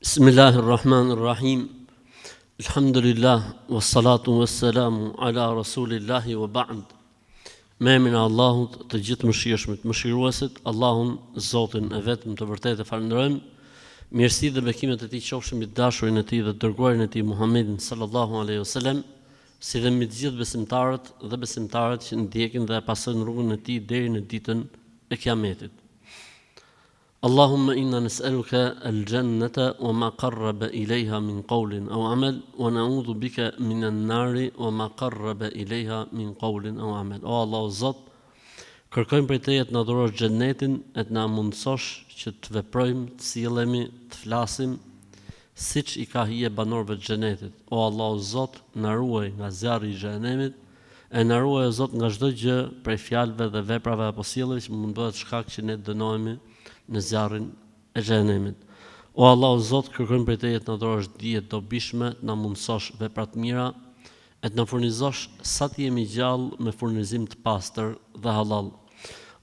Bismillahirrahmanirrahim. Elhamdulillah wassalatu wassalamu ala rasulillahi wa ba'd. Me emrin e Allahut, të gjithëmëshirshmit, mëshiruesit, Allahun, Zotin e vetëm të vërtetë e falënderojmë. Mirësitë dhe bekimet e tij qofshin mbi të dashurin e tij dhe të dërguarin e tij Muhammedin sallallahu alaihi wasallam, si dhe mbi të gjithë besimtarët dhe besimtaret që ndjekin dhe e pasojnë rrugën e tij deri në ditën e Kiametit. Allahumma inna nes'eluke el-xhennete wa ma qarrabe ilejha min qawlin aw amel wa na'udhu bike minen nari wa ma qarrabe ilejha min qawlin aw amel. O Allah o Zot, kërkojmë prej Teje të na dhurosh xhennetin e të na mundësosh që të veprojmë, të sillemi, të flasim siç i ka hije banorëve të xhennetit. O Allah o Zot, na ruaj nga zjarri i xhehenemit E na ruaj o Zot nga çdo gjë prej fjalëve dhe veprave apo sjelljeve që mund të bëhet shkak që ne të dënohemi në zjarrin e xhehenemit. O Allah o Zot kërkojmë prej Teje të na dhurosh dije të dobishme, të na mundësosh vepra të mira e të na furnizosh sa të jemi gjallë me furnizim të pastër dhe hallall.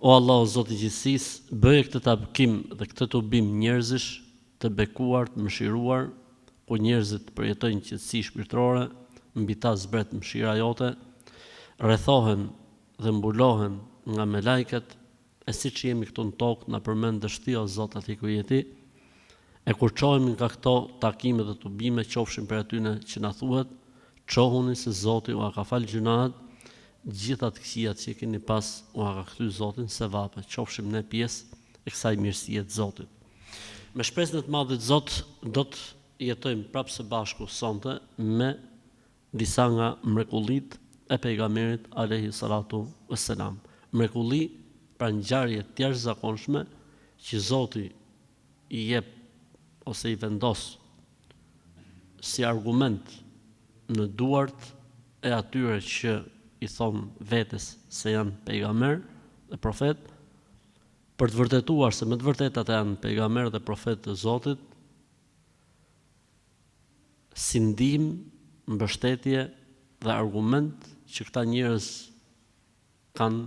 O Allah o Zot i gjithësisë, bëje këtë takim dhe këtë tubim njerëzish të bekuar, të mëshiruar, ku njerëzit përjetojnë qetësi shpirtërore, mbi ta zbret mëshira jote, rrethohen dhe mbulohen nga melajket, e siç jemi këtu në tokë na përmendësh ti o Zot atje ku je ti, e kur çohemi nga këto takime dhe tubime qofshim prej atyne që na thuhet, çohuni se Zoti ua ka falë gjynahet, gjitha të këqijat që i keni pas ua ka kthy Zoti në sevape, qofshim ne pjesë e kësaj mirësie të Zotit. Me shpresën e të madhit Zot do të jetojmë prapë së bashku sonte me disa nga mrekullitë e pejgamberit alejhi salatu ves selam. Mrekulli pra ngjarje të jashtëzakonshme që Zoti i jep ose i vendos si argument në duart e atyre që i thonë vetes se janë pejgamberë dhe profetë, Për të vërtetuar se me të vërtetë ata janë pejgamberë dhe profetë të Zotit, si ndihmë, mbështetje dhe argument që këta njerëz kanë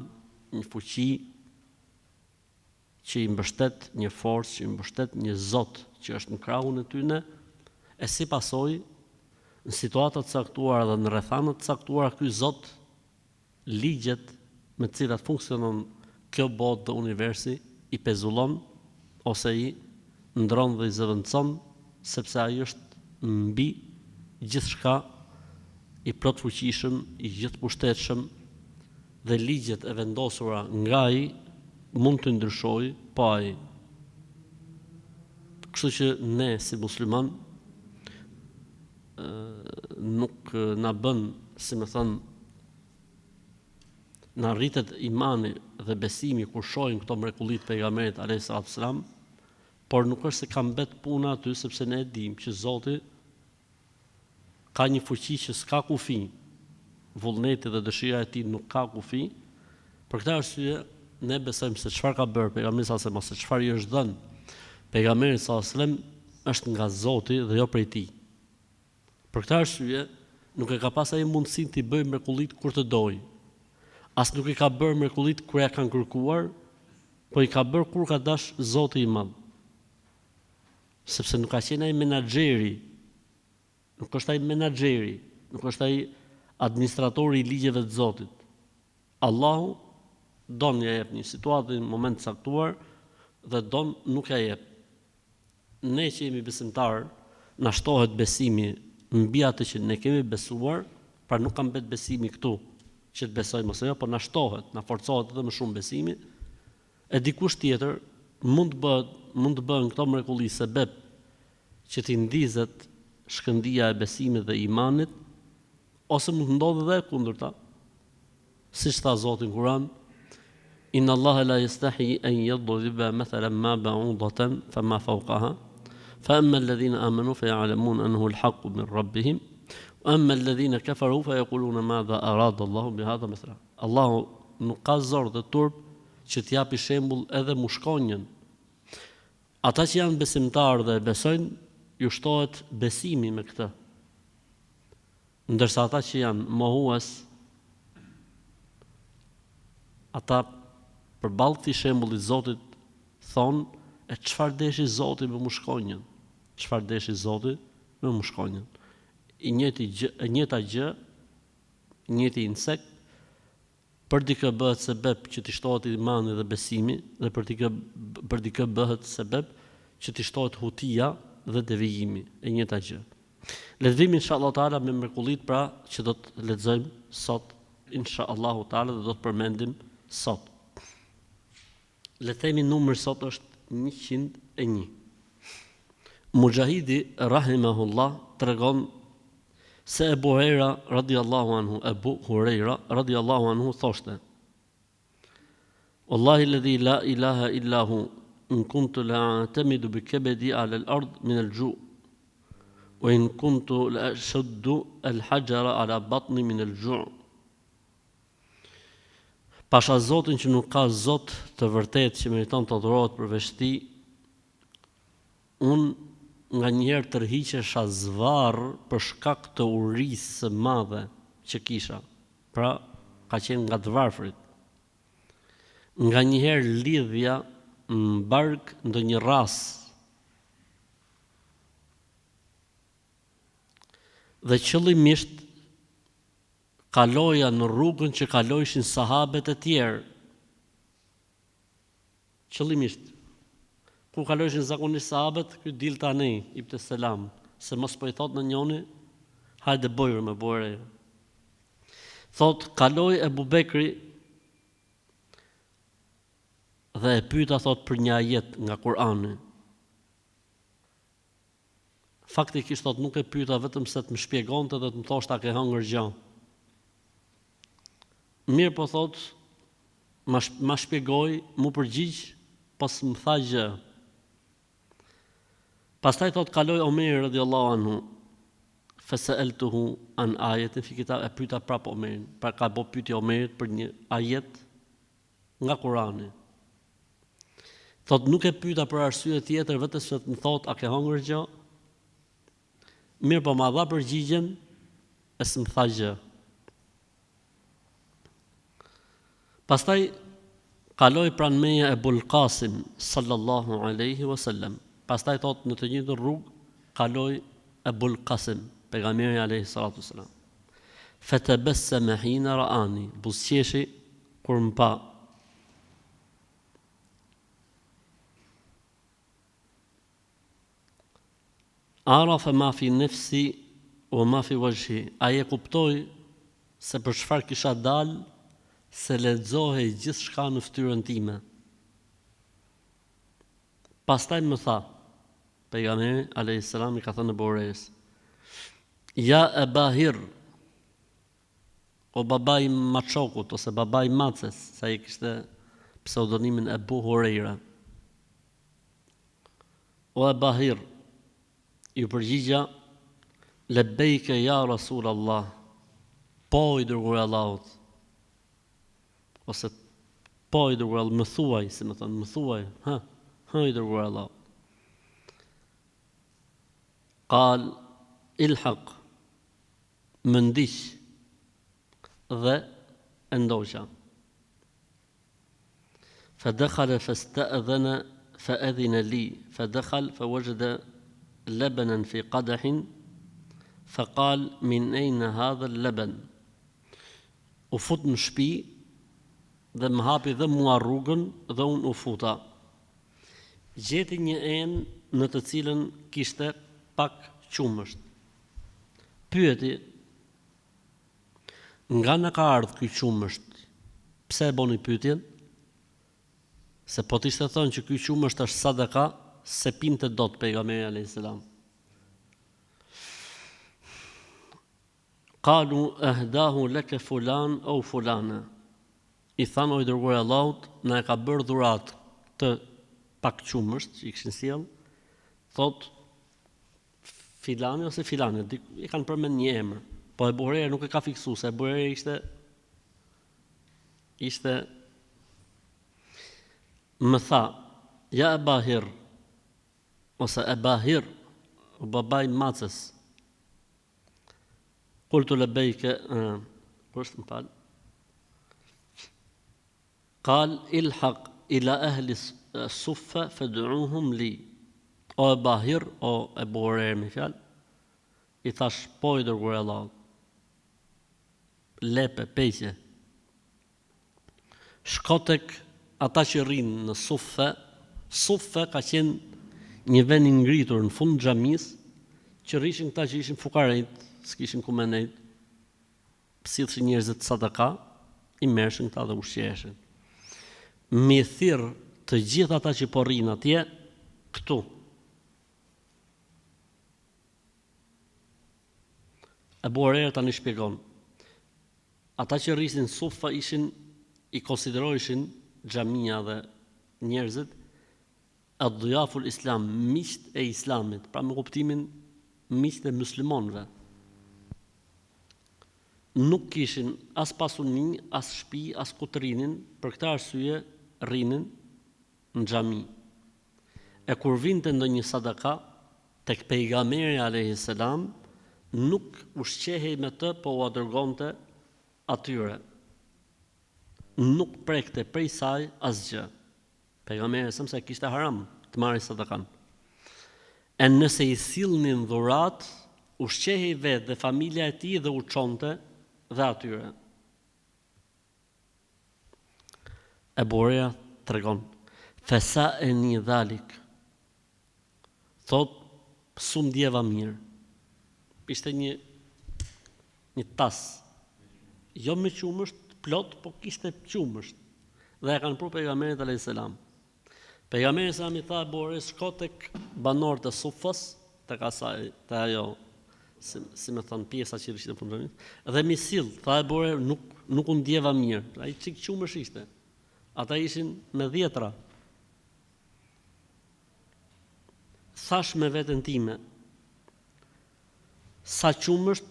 një fuqi që i mbështet një forcë, që i mbështet një Zot që është në krahun e tyne, e si pasojë, në situata të caktuara dhe në rrethana të caktuara ky Zot Ligjet me të cilat funksionon kjo botë dhe universi i pezullon ose i ndron dhe i zëvendëson sepse ai është mbi gjithçka i plotfuqishëm, i gjithëpushtetshëm dhe ligjet e vendosura nga ai mund t'i ndryshojë po ai. Kështu që ne si muslimanë nuk na bën, si me thënë, na rritet imani dhe besimi kur shohim këto mrekulli të pejgamberit alayhi salatu selam, por nuk është se ka mbet puna aty sepse ne e dimë që Zoti ka një fuqi që s'ka kufi, vullneti dhe dëshira e tij nuk ka kufi. Për këtë arsye ne besojmë se çfarë ka bërë pejgamberi sallallahu alajhi wasallam ose çfarë i është dhënë pejgamberit sallallahu alajhi wasallam është nga Zoti dhe jo prej tij. Për këtë arsye, nuk e ka pas ai mundësinë t'i bëjë mrekullitë kur të dojë. As nuk i ka bërë mrekullitë kur ia kanë kërkuar, po i ka bërë kur ka dash Zoti i Madh. Sepse nuk ka qenë ai menaxheri, nuk është ai menaxheri, nuk është ai administratori i ligjeve të Zotit. Allahu don ia jep një situatë dhe një moment të caktuar dhe don nuk ia jep. Ne që jemi besimtarë, na shtohet besimi mbi atë që ne kemi besuar, pra nuk ka mbet besimi këtu që të besojmë ose jo, por na shtohet, na forcohet edhe më shumë besimi. E dikush tjetër mund të bëhet, mund të bëhen këto mrekulli sebeb që t'i ndizet shkëndija e besimit dhe imanit, ose mund të ndodhë edhe e kundërta, Siç tha Zoti në Kur'an, Inna Allaha la yastahi an yadriba mathalan ma ba'udatan fama fawqaha, fa amma alladhina amanu fa ya'lamun annahu al-haqqu min rabbihim, wa amma alladhina kafaru fa yaquluna madha arada Allahu bi hadha mathala. Allahu nuk ka zor dhe turp që të japi shembull edhe mushkonjën. Ata që janë besimtarë dhe e besojnë, ju shtohet besimi me këtë. Ndërsa ata që janë mohues, ata përballë këtij shembulli të Zotit thonë, e çfarë deshi Zoti me mushkonjën? Çfarë deshi Zoti me mushkonjën. I njëjti gjë, e njëjta gjë, i njëjti insekt për dikë bëhet sebeb që t'i shtohet imani dhe besimi dhe për dikë për dikë bëhet sebeb që t'i shtohet hutia dhe devijimi, e njëjta gjë. Le të vijmë inshallah taala me mrekullitë pra që do të lexojmë sot inshallah taala dhe do të përmendim sot. Le të themi numri sot është 101. Muxhahidi rahimahullah tregon se Ebu Hurejra radiallahu anhu, Ebu Hurejra radiallahu anhu thoshte: Wallahi alladhi la ilaha illa hu in kuntu la a'tamidu bi kabadi ala al-ard min al-ju' wa in kuntu la ashuddu al-hajara ala batni min al-ju' Pasha Zotin që nuk ka Zot të vërtetë që meriton të adhurohet përveç Tij, unë nganjëherë tërhiqesha zvarrë për shkak të urisë së madhe që kisha, pra ka qenë nga të varfrit. Nganjëherë lidhja në bark ndonjë rrasë dhe qëllimisht Kaloja në rrugën që kalojshin sahabet e tjerë. Qëllimisht. Ku kalojshin zakonisht sahabet, ky dilte anej, ipte selam, se mos po i thotë ndonjoni, hajde bujrum me bujre. Thotë, kaloi Ebu Bekri dhe e pyeta thotë për një ajet nga Kur'ani. Faktikisht thotë nuk e pyeta vetëm se të më shpjegonte dhe të më thoshte a ke hëngër gjë. Mirëpo thotë ma ma shpjegoi, m'u përgjigj, po s'më tha gjë. Pastaj thotë kaloi Omeri radiallahu anhu, fesa'eltuhu an ajetin fi kitab, e pyeta prapë Omerin, pra ka bo pyetje Omerit për një ajet nga Kurani. Thotë nuk e pyeta për arsye tjetër vetëm se të më thotë a ke hëngër gjë? Mirëpo ma dha përgjigjen e s'më tha gjë. Pastaj kaloi pranë meje Ebul Qasim sallallahu alaihi wasallam. Pastaj thotë në të njëjtën rrugë kaloi Ebul Qasim, pejgamberi alaihi salatu wasalam. Fatabassama hina ra'ani, buzëqeshi kur më pa. Arafa ma fi nefsi wa ma fi wajhi, ai e kuptoi se për çfarë kisha dalë, se lexohej gjithçka në fytyrën time. Pastaj më tha, pejgamberi alayhis salam i ka thënë Ebu Hurejrës, Ja Eba Hir, O baba i maçokut ose baba i maces, se ai kishte pseudonimin Ebu Hurejra. O Eba Hir, iu përgjigja, Lebejke ja Rasul Allah, po i dërguar i Allahut, ose po i dërguar i Allahut, më thuaj, si me thënë, më thuaj, hë, hë i dërguar i Allahut. Kal, ilhak, Më ndiq dhe e ndoqa. Fa dakhala fasta'dhana fa adhina li fa dakhal fa wajada labanan fi qadahin fa qal min ayna hadha al-laban. U fut në shtëpi dhe më hapi dhe mua rrugën dhe unë u futa. Gjeti një enë në të cilën kishte pak qumësht. Pyeti, Nga na ka ardhë ky qumësht? Pse e boni pyetjen? Se po të ishte thënë që ky qumësht është sadaka, s'e pinte dot pejgamberi alejhi selam. Kalu ehdahu leke fulan au fulane. I thanë o i dërguari i Allahut, na e ka bërë dhuratë këtë pak qumësht që i kishin sjellë, thotë Filani ose filani, i kanë përmend një emër. Po Ebu Hurejra nuk e ka fiksu, se Ebu Hurejra ishte ishte më tha, ja Eba Hir, ose Eba Hir, o baba i maces. Kultu lebejke, ku është më fal? Kal ilhaq ila ehli suffa fad'uhum li. O Eba Hir, o Ebu Hurejre me fjalë, i thash, po i dërguari i Allahut. Lepe, peqe. Shko tek ata që rrinë në Suffe, Suffe ka qenë një vend i ngritur në fund të xhamisë, që rrishin këta që ishin fukarenjtë, s'kishin ku me nejt, sillshin njerëzit sadaka, i merrshin këta dhe ushqeheshin. M'i thirr të gjithë ata që po rrinë atje, këtu. Ebu Hurejra tani shpjegon, Ata që rrisnin Suffa ishin i konsideroheshin xhamia dhe njerëzit Adhjaful Islam, miqtë e Islamit, pra me kuptimin miqtë e muslimanëve. Nuk kishin as pasuni, as shtëpi, as ku të rrinin, për këtë arsye rrinin në xhami. E kur vinte ndonjë sadaka tek Pejgamberi alejhi selam, nuk ushqehej me të po ua dërgonte atyre. Nuk prekte prej saj asgjë. Pejgamberi alejhi selam se e kishte haram të marrë sadakan. E nëse i sillnin dhuratë, ushqehej vetë dhe familja e tij dhe u çonte dhe atyre. Ebu Hurejra tregon, Fesa'eni dhalik, thotë, s'u ndjeva mirë. Ishte një një tas, jo me qumësht plot, po kishte qumësht. Dhe e kanë pru pejgamberit alayhis salam. Pejgamberi alayhis salam i tha Ebu Hurejrës, shko tek banorët e Sufës, tek asaj, te ajo, si, si me thënë, pjesa që ishte në fund të dhe m'i sill, tha Ebu Hurejra, nuk, nuk u ndjeva mirë. Ai çik qumësht ishte. Ata ishin me dhjetra. Thash me veten time, sa qumësht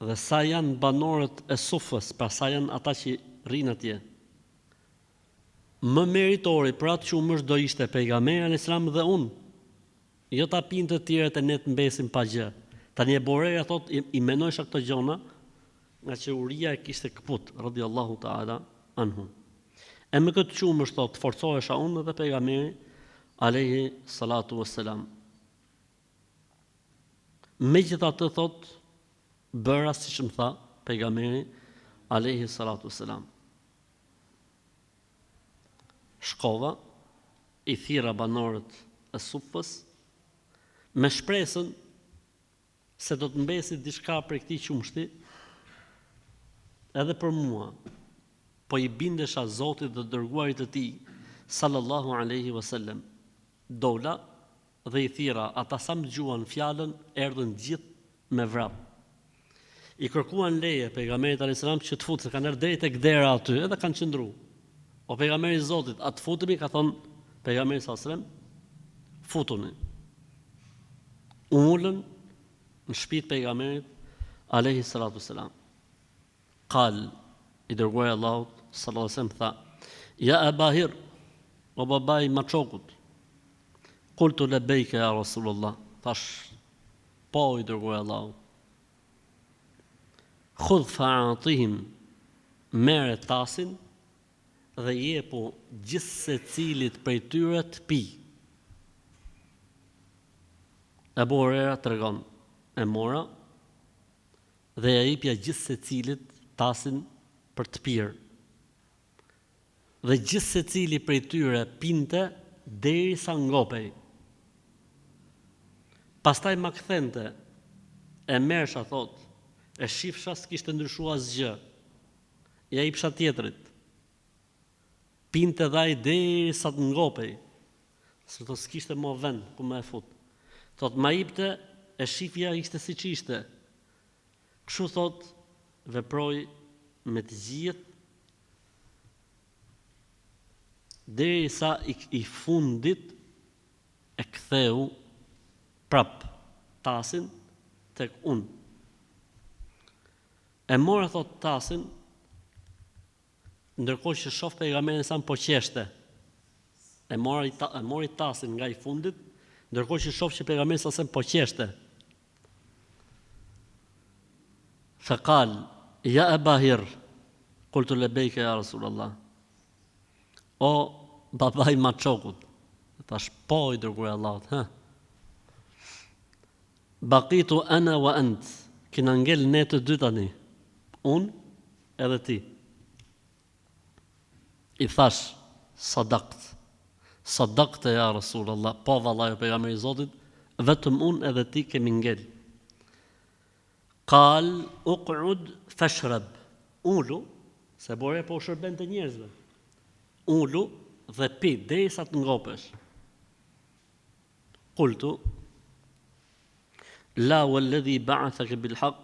dhe sa janë banorët e Sufës, pra sa janë ata që rrinë atje. Më meritori për atë qumësht do ishte pejgamberi alayhis salam dhe unë. Jo ta pinë të tjerët e ne të mbesim pa gjë. Tani Ebu Hurejra thotë i, i menojsha këto gjona, nga që uria e kishte këput, radiallahu ta'ala anhu. E me këtë qumësht thotë, forcohesha unë dhe pejgamberi alayhi salatu wassalam. Megjithatë thotë, bëra siç më tha pejgamberi alayhi salatu wassalam. Shkova, i thirra banorët e Sufës, me shpresën se do të mbesi diçka prej këtij qumështi edhe për mua, po i bindesha Zotit dhe të dërguarit të Tij, sallallahu alejhi ve sellem. Dola dhe i thirra, ata sa më dëgjuan fjalën, erdhën të gjithë me vrap. I kërkuan leje pejgamberit alayhis salam që të futen, se kanë ardhur deri tek dera aty, edhe kanë qëndru. O pejgamberi i Zotit, a të futemi? Ka thënë pejgamberi sallallahu alajhi wasallam, futuni. U ulën në shtëpi të pejgamberit alayhi salatu wasalam. Kal, i dërguari i Allahut sallallahu alaihi wasallam tha: Ja Eba Hir, o baba i maçokut. Kultu lebejke ja Rasulullah. Thash, po i dërguari i Allahut. Khudh fa'atihim, merre tasin dhe jepu gjithsecilit prej tyre të pijë. Ebu Hurejra tregon, e mora dhe ia jepja gjithsecilit tasin për të pirë. Dhe gjithsecili prej tyre pinte derisa ngopej. Pastaj ma kthente, e merrsha thotë, e shifsha s'kishte ndryshu asgjë. Ia jepsha tjetrit. Pinte dhe ai derisa të ngopej. Se thotë s'kishte mo vend ku me e fut. Thotë ma jipte e shifja ishte siç ishte. Kështu thotë veproi me të gjithë derisa i, i fundit e ktheu prap tasin tek unë. E mora thot tasin ndërkohë që shoh pejgamberin sa po qeshte. E mori ta, e mori tasin nga i fundit, ndërkohë që shoh që pejgamberi sa po qeshte. Fekal, ja Eba Hir, kultu lebejke ja Rasulullah. O babai i maçokut. Thash, po, i dërguari i Allahut, hë. Baqitu ana wa ant, kena ngel ne të dy tani, unë edhe ti. I thash, sadakt, sadakte ja Rasul Allah, po vallai o pejgamberi i Zotit, vetëm unë edhe ti kemi ngel. Kal, uq'ud fashrab, ulu, se Ebu Hurejra po u shërbente njerëzve. Ulu dhe pi derisa të ngopesh. Qultu La walladhi ba'athaka bil haqq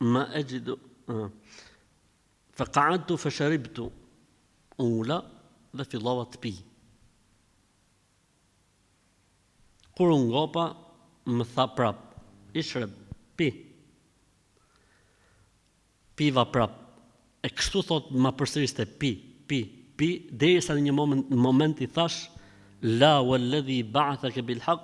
ma ajidu fa qa'adtu fa sharibtu u ula dhe fillova të pi. Kur u ngopa, më tha prap, Ishreb, pi. Piva prap. E kështu thotë ma përsëriste pi, pi, pi, derisa në një moment, moment i thash, La walladhi ba'athaka bil haqq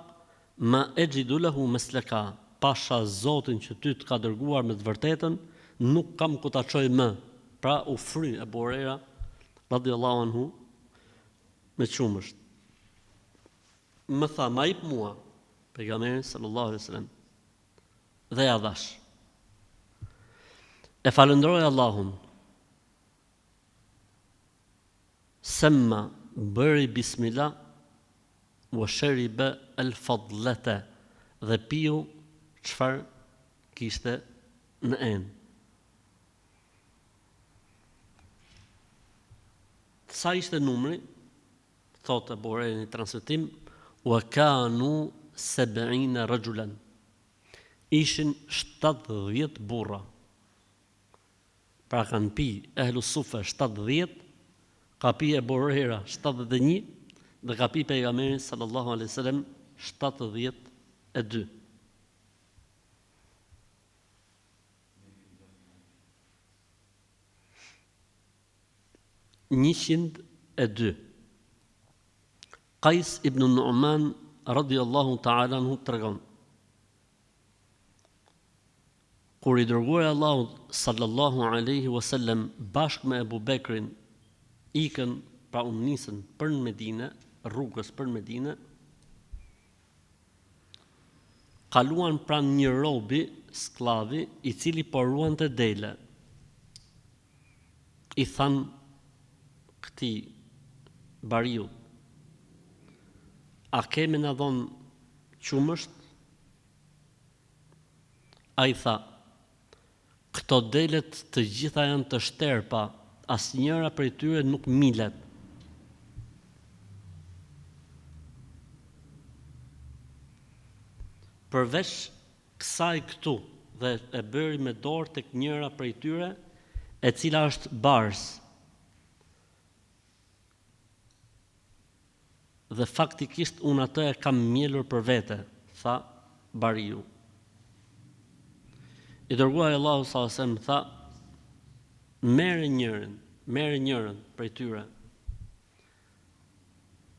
ma ajidu lahu maslaka, pasha Zotin që ty të ka dërguar me të vërtetën, nuk kam ku ta çoj më. Pra u fry Ebu Hurejra radiallahu anhu me qumësht. Më tha, ma jip mua, pejgamberi sallallahu alaihi wasallam. Dhe ja dhash. E falënderoi Allahun. Semma bëri bismillah wa shariba al fadlata dhe piu çfarë kishte në enë. Sa ishte numri? Thotë Ebu Hurejra në një transmetim, Wa kanu seb'ine rajulan. Ishin 70 burra. Pra kanë pi Ehlu Sufe 70, ka pi Ebu Hurejra 71 dhe ka pi Pejgamberi sallallahu alaihi wasallam 72. 102. Kajs ibn Nu'man radiallahu ta'ala anhu tregon. Kur i dërguari i Allahut sallallahu alaihi wasallam bashkë me Ebu Bekrin ikën, pra u nisën për në Medine, rrugës për në Medine, kaluan pranë një robi, skllavi, i cili po ruante dele. I thanë këtij bariut, A ke me na dhonë qumësht? Ai tha, Këto delet të gjitha janë të shterpa, asnjëra prej tyre nuk milet. Përveç kësaj këtu dhe e bëri me dorë tek njëra prej tyre, e cila është barsë. Dhe faktikisht unë atë e kam mjelur për vete, tha bariu. I dërguari i Allahut sallallahu alejhi ve sellem tha, merre njërin, merre njërën prej tyre.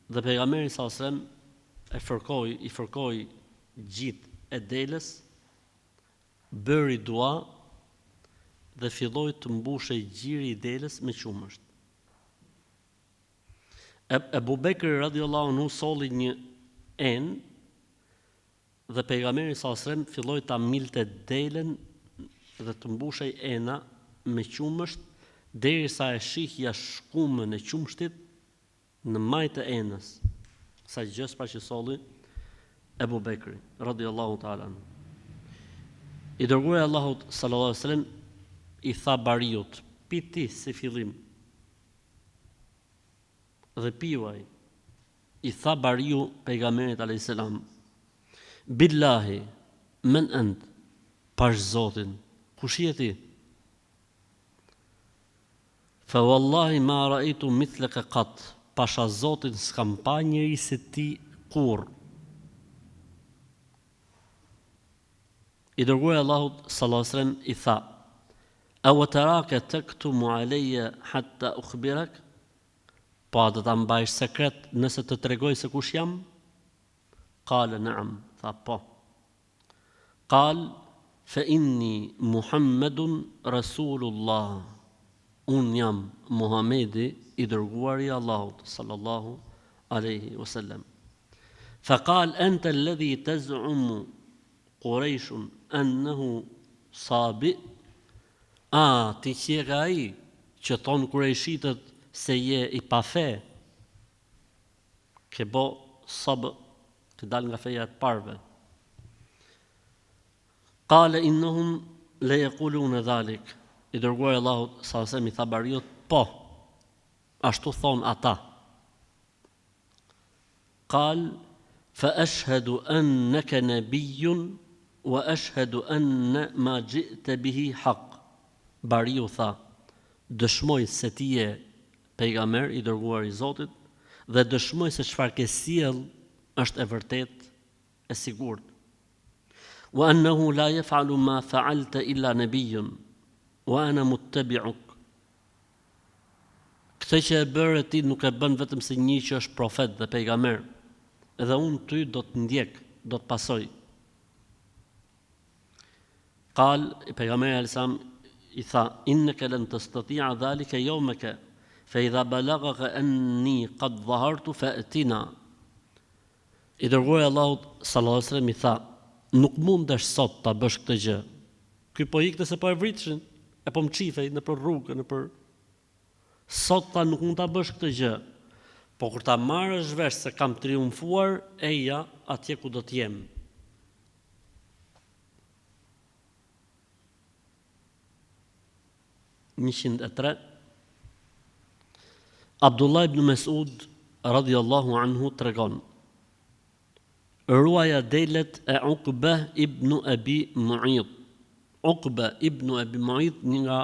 Dhe pejgamberi sallallahu alejhi ve sellem e fërkoi, i fërkoi gjitë e deles, bëri dua dhe filloi të mbushej gjiri i deles me qumësht. Ebu Bekri radiallahu anhu solli një enë dhe pejgamberi sallallahu alajhi wasallam filloi ta milte delen dhe të mbushej ena me qumësht derisa e shihja shkumën e qumështit në majë të enës, kësaj gjësë pra që solli Ebu Bekri, radiallahu ta'ala anhu. I dërguari i Allahut sallallahu alaihi wasallam i tha bariut, pi ti si fillim. Dhe piu ai. I tha bariu pejgamberit alaihi salam, Billahi, men ent, pash Zotin, kush je ti? Fa wallahi ma ra'aytu mithlaka qat, pasha Zotin s'kam pa njeri si ti kurrë. I dërguari i Allahut sallallahu alaihi wasallam i tha: A wa taraka taktumu alayya hatta ukhbirak? Po a do ta mbajsh sekret nëse të tregoj se kush jam? Qala na'am, tha po. Qal, Fe inni Muhammedun Rasulullah, Unë jam Muhamedi, i dërguari i Allahut, sallallahu. alejhi wa sallam. Fa qal anta alladhi taz'umu Qurayshun annahu sabi A, ti qeke ai që thonë kurejshitët se je i pafe, ke bo sab, ke dalë nga feja e të parëve. Kale innahum le jekulune dhalik. I dërguari i Allahut sallallahu alejhi ve sellem i tha Bariut, po, ashtu thonë ata. Kal, fa eshhedu enneke nebijjun wa eshhedu enne ma xhi'te bihi hak. Bariu tha, dëshmoj se ti je pejgamber i dërguar i Zotit dhe dëshmoj se çfarë ke sjellë është e vërtetë e sigurt. Wa annahu la yef'alu ma fa'alta illa nabiyyun wa ana muttabi'uk. Këtë që e bëre ti nuk e bën vetëm se një që është profet dhe pejgamber, edhe unë ty do të ndjek, do të pasoj. Kal, pejgamberi alejhi selam i tha, inneke len testati'a dhalike jomeke, fe idha balagake enni kad dhahartu fe'tina. I dërguari i Allahut sallallahu alejhi ve sellem i tha, Nuk mundesh sot ta bësh këtë gjë. Ky po ikte se po e vritshin, e po mçifej nëpër rrugë, nëpër Sot tha nuk mund ta bësh këtë gjë, po kur ta marrësh vesh se kam triumfuar, eja atje ku do të jem. 103 Abdullah ibn Mesud radiallahu anhu tregon Ruaja delet e Uqbe ibn Ebi Mu'id Uqbe ibn Ebi Mu'id një nga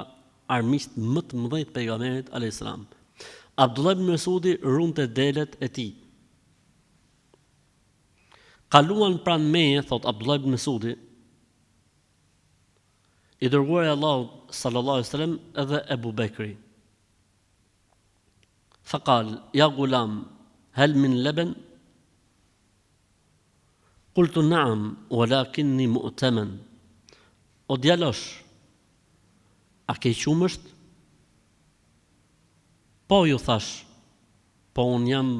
armiqtë më të mëdhenj të pejgamberit alayhis salam. Abdullah ibn Mesudi runte delet e tij. Kaluan pranë meje, thot Abdullah ibn Mesudi, I dërguari i Allahut sallallahu alaihi wasallam edhe Ebu Bekri. Faqal, ja gulam, hel min leben? Qultu na'am, walakinni mu'taman. O djalosh, a ke qumësht? Po ju thash, po unë jam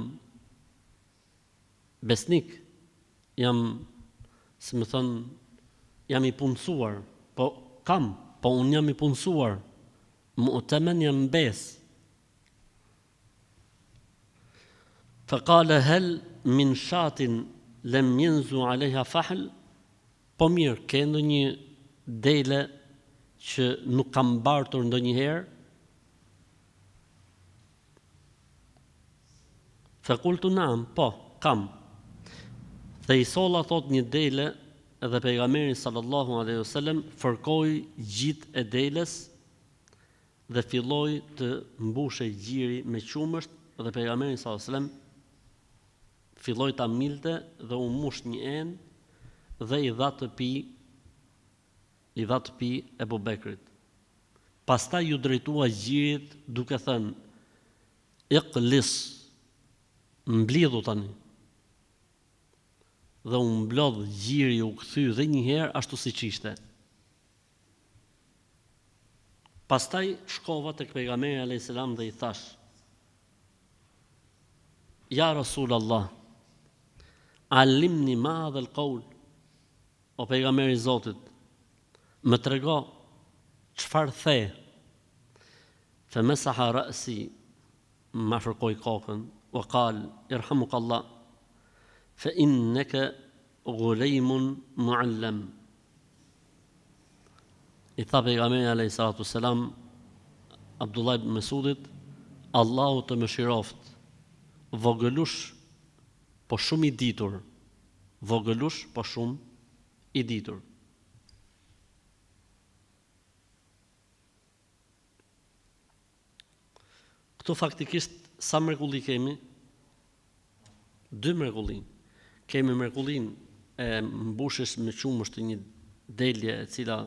Besnik, jam, si me thënë, jam i punësuar, po kam, po unë jam i punësuar, mu'temen jam n'besë. Fa kale hel min shatin lem jenzu alejha fahl, po mirë, ke ndonjë dele që nuk kam bartur ndonjëherë? Fe kultu naam, po, kam. Dhe i solla thotë një dele dhe pejgamberi sallallahu alejhi ve sellem fërkoi gjitë e deles dhe filloi të mbushej gjiri me qumësht dhe pejgamberi sallallahu alejhi ve sellem filloi ta milte dhe u mush një enë dhe i dha të pi i dha të pi Ebu Bekrit. Pastaj iu drejtua gjirit duke thënë, Iqlis, mblidhu tani. Dhe u mblodh gjiri u kthy dhe një herë ashtu siç ishte. Pastaj shkova tek Pejgamberi alejhi selam dhe i thash, Ja Rasul Allah, allimni ma hadha al-qawl? O Pejgamber i Zotit, më trego çfarë the? Fe mesaha ra'si, ma fërkoi kokën, wa kal, irhamuka Allah, fe inneke gulejmun muallem. I tha pejgamberi alayhi salatu selam Abdullah ibn Mesudit, Allahu të mëshiroftë, vogëlush po shumë i ditur, vogëlush po shumë i ditur. Këtu faktikisht sa mrekulli kemi? Dy mrekulli. Kemi mrekullinë e mbushjes me qumësht të një delje e cila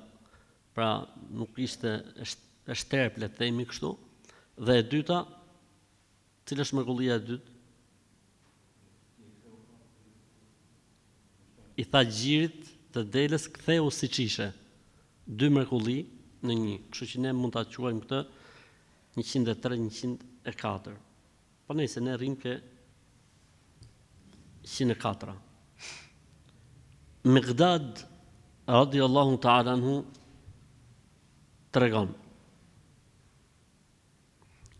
pra nuk ishte e shterpë le të themi kështu. Dhe e dyta, cila është mrekullia e dytë? I tha gjirit të deles ktheu siç ishe. Dy mrekulli në një. Kështu që ne mund ta quajmë këtë 103 104. Po nejse ne rrimë ke. 104. Miqdad radiallahu ta'ala anhu tregon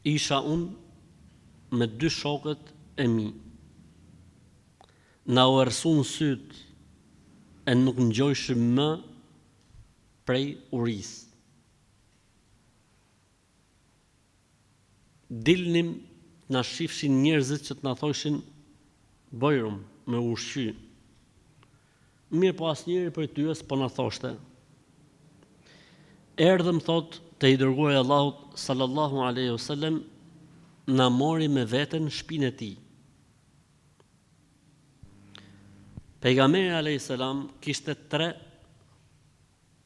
Isha unë me dy shokët e mi. Na u errësun sytë e nuk ngjojshim më prej urisë. Dilnim të na shifshin njerëzit që të na thojshin bujrum me u ushqy. Mirëpo asnjëri prej tyre s'po na thoshte. Erdhëm thotë te i dërguari i Allahut sallallahu alejhi o selem na mori me vete në shpinë e tij. Pejgamberi alejhi selam kishte tre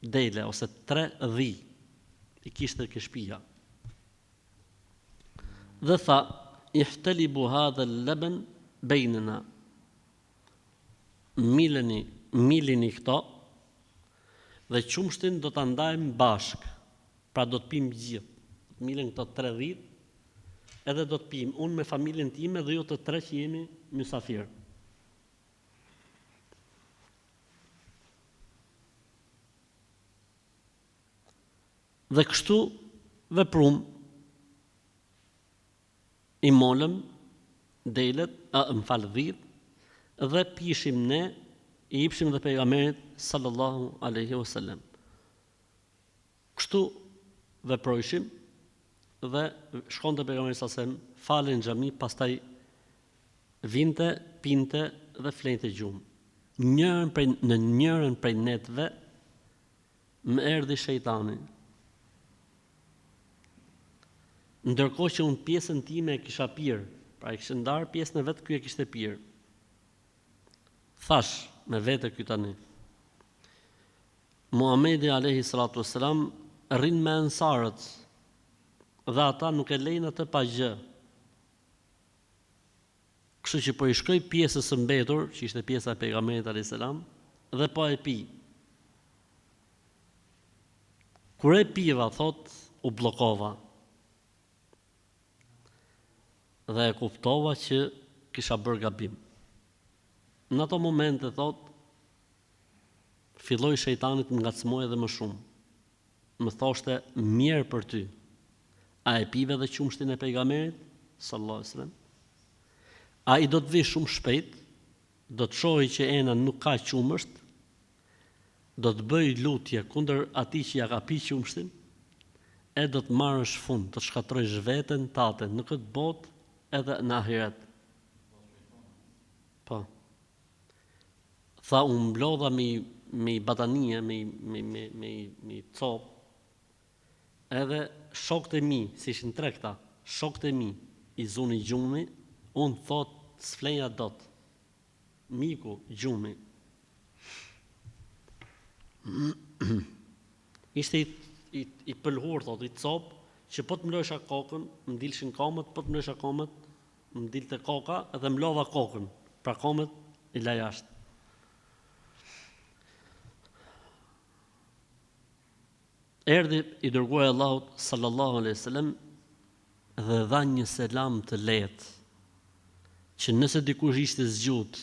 dele ose tre dhi i kishte ke shpia. Dhe tha, ihtelibu hadha leben bejnena. Mileni, milini këto dhe qumështin do ta ndajmë bashkë. Pra do të pimë gjithë. Do të milen këto tre dhitë edhe do të pimë unë me familjen time dhe ju të tre që jemi mysafirë. Dhe kështu veprum, i molëm delet, a, më fal dhitë, dhe pishim ne, i ipshim dhe pejgamberit sallallahu alaihi wasallam. Kështu veprojshim dhe shkonte pejgamberi sallallahu alaihi wasallam, falej në xhami, pastaj vinte, pinte dhe flejte gjumë. Njërën prej në njërën prej netëve më erdhi shejtani. Ndërkohë që unë pjesën time e kisha pirë, pra e kishte ndarë pjesën e vet, ky e kishte pirë. Thash me vete ky tani. Muhamedi alejhi salatu ue selam rrin me ensarët dhe ata nuk e lejnë atë pa gjë. Kështu që po i shkoj pjesës së mbetur, që ishte pjesa e pejgamberit alejhi selam, dhe po e pi. Kur e piva, thot, u bllokova. Dhe e kuptova që kisha bërë gabim. Në ato momente, thot, Filloi shejtani të më ngacmojë edhe më shumë. Më thoshte, Mjerë për ty! A e pive edhe qumështin e Pejgamberit, sallallahu alejhi ve sellem? Ai do të vijë shumë shpejt, do të shohë që ena nuk ka qumësht, do të bëjë lutje kundër atij që ia ka pi qumështin, e do të marrësh fund, do të shkatërrojsh veten tate në këtë botë edhe në ahiret. Po. Tha u mblodha me me i batanije, me me me me me i copë, edhe shokët e mi, se ishin tre këta, shokët e mi i zuni gjumi, unë thot s'fleja dot. M'iku gjumi. Ishte i, i, i pëlhur, thot, i copë, që po të mlojsha kokën, më dilshin komët, po të mlojsha komët, Më dilte koka dhe mlova kokën, pra komët i la jashtë. Erdhi i dërguari i Allahut sallallahu alaihi wasallam dhe dha një selam të lehtë, që nëse dikush ishte zgjut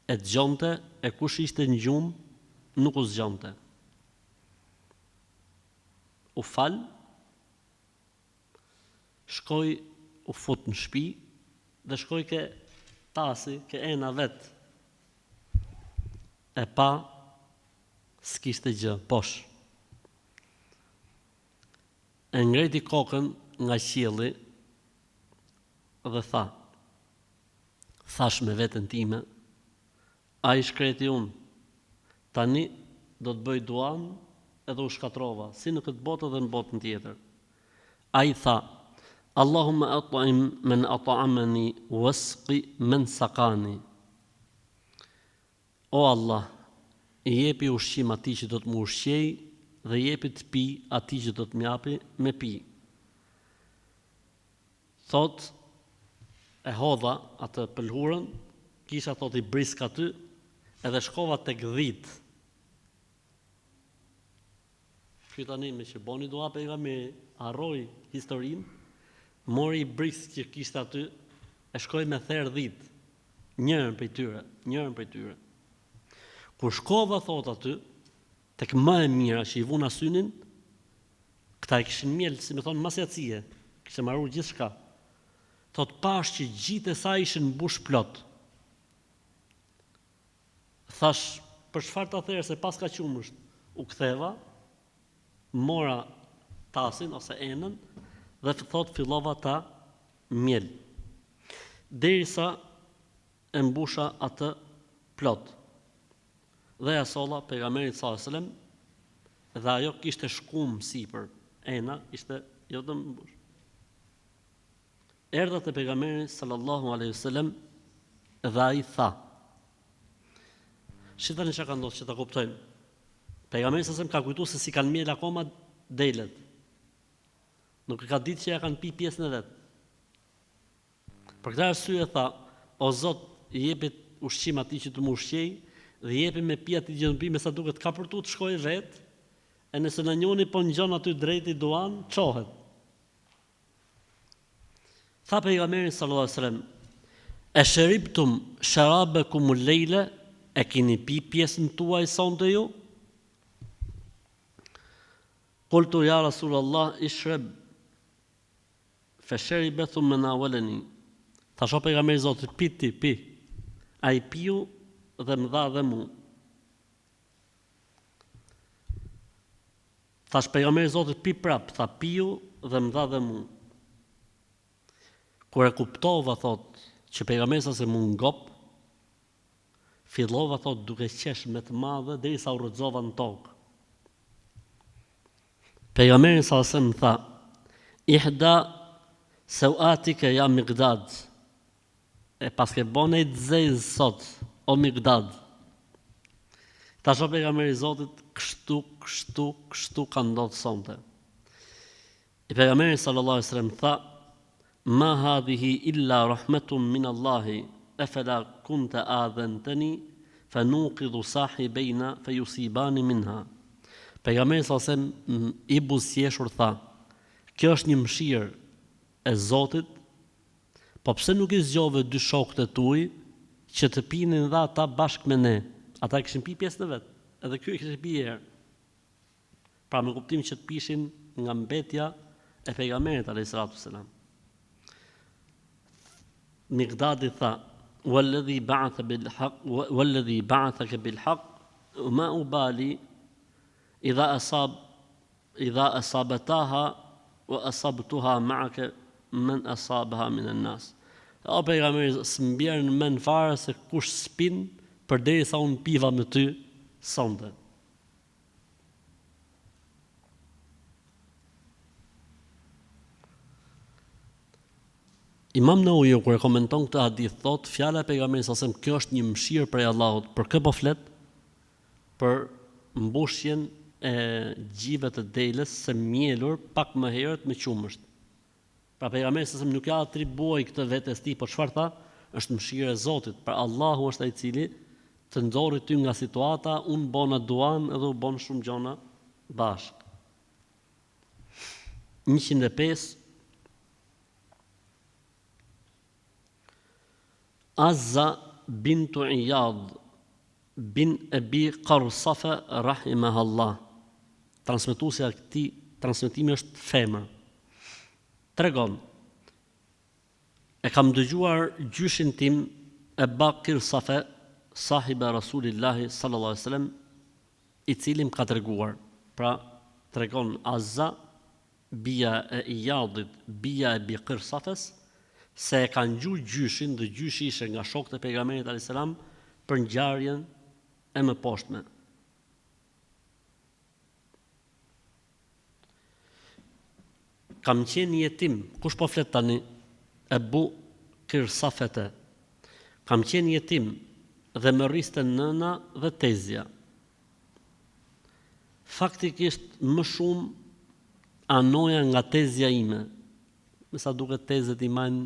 e dëgjonte e kush ishte në gjumë nuk u zgjonte. U fal Shkoi u fut në shpi dhe shkoi ke tasi, ke ena vet. E pa s'kishte gjë, bosh. E ngrejti kokën nga qielli dhe tha, thash me veten time, Ai i shkreti unë, tani do të bëj duan edhe u shkatërrova, si në këtë botë edhe në botën tjetër. Ai tha, Allahumma at'im men at'amani wasqi men saqani. O Allah, i jepi ushqim atij që do të më ushqejë dhe jepi të pi atij që do të më japi me pi. Thotë, e hodha atë pëlhurën, kisha thotë ibrisk aty, edhe shkova tek dhitë. Ky tani meqë boni dua pejgamberi, harroi historinë, mori ibrisk që kishte aty, e shkoi me therë dhitë. Njërën prej tyre, njërën prej tyre. Kur shkova thot aty, tek më e mira që i vuna synin, këta e kishin mjel, si me thonë, mas jacie, kishte maru gjithçka. Thot pash që gjitë e saj ishin mbush plot. Thash, për çfarë ta therë se paska qumësht? U ktheva, mora tasin ose enën dhe thot fillova ta mjel. Derisa e mbusha atë plot. Dhe ja solla pejgamberit sallallahu alajhi wasallam dhe ajo kishte shkumë sipër. Ena ishte jo vetëm mbush. Erdha te pejgamberi sallallahu alaihi wasallam dhe ai tha: Shih tani çka ka ndodhur që ta kuptojmë. Pejgamberi sallallahu alaihi wasallam ka kujtuar se s'i kanë mjel akoma delet. Nuk e ka ditë që ja kanë pi pjesën e vet. Për këtë arsye tha, o Zot, jepi ushqim atij që të më ushqej dhe jepi me pi atij që të më pi, me sa duket ka për tu të shkojë vet, e nëse ndonjoni po ngjon aty drejt i duan, çohet. Tha pejgamberi sallallahu alaihi wasallam, E sheribtum sharabakum al-lejle, e keni pi pjesën tuaj sonte ju? Qultu ya Rasulullah ishrab fe sheribe thumma nawalani. Thash o pejgamberi i Zotit, pi ti, pi. Ai piu dhe më dha dhe mu. Thash pejgamberi i Zotit pi prap, tha piu dhe më dha dhe mu. Kur e kuptova thot që pejgamberi sa se m'u ngop, fillova thot duke qesh me të madhe derisa u rrëzova në tokë. Pejgamberi sa se më tha, ihda seuatike ja Mikdad, E paske bo nej të zezë sot, o Mikdad. Thash o pejgamberi i Zotit, kështu, kështu, kështu ka ndodhë sonte. E pejgamberi sallallahu alaihi wasallam tha, Ma hadhihi illa rahmetun min Allahi, efela kunte adhenteni, fe nuqidhu sahibejna fe jusibani minha. Pejgamberi sallallahu alaihi wasallam i buzëqeshur tha, kjo është një mëshirë e Zotit Po pse nuk i zgjove dy shokët e tuj që të pinin dhe ata bashkë me ne? Ata e kishin pi pjesën e vet, edhe ky e kishte pi erë. Pra me kuptim që të pishin nga mbetja e pejgamberit alayhi salatu selam. Miqdadi tha: "Walladhi ba'atha bil haqq walladhi ba'athaka bil haqq ma ubali idha asab Idha asabataha wa asabtuha ma'aka man asabaha min an-nas. O pejgamberi, s'më bjer në mend fare se kush s'pin përderisa unë piva me ty sonte. Imam Neveviu kur e komenton këtë hadith thotë fjala e pejgamberit sallallahu alajhi wasallam kjo është një mëshirë prej Allahut. Për kë po flet? për mbushjen e gjive të deles së mjelur pak më herët me qumësht. Pra pejgamberi sallallahu alajhi wasallam nuk ja atribuoi këtë vetes tij, por çfarë tha? Është mëshirë e Zotit. Pra Allahu është ai i cili të nxori ty nga situata, unë bona duan edhe u bon shumë gjona bashkë. 105 Azza bintu Iyad bin Ebi Qarsafe rahimahallah, transmetuesja e këtij transmetimi është femër. Tregon, E kam dëgjuar gjyshin tim Eba Qirsafe, sahibe Rasulillahi sallallahu alejhi ve sellem, i cili më ka treguar, pra tregon Azza bija e Ijadit, bija e Ebi Qirsafes, se e ka ngju gjyshin dhe gjyshi ishte nga shokët e Pejgamberit alejhi selam për ngjarjen e mëposhtme. Kam qenë jetim, kush po flet tani? Ebu Qirsafete. Kam qenë jetim dhe më rriste nëna dhe tezja. Faktikisht më shumë anoja nga tezja ime. Me sa duket tezet i majnë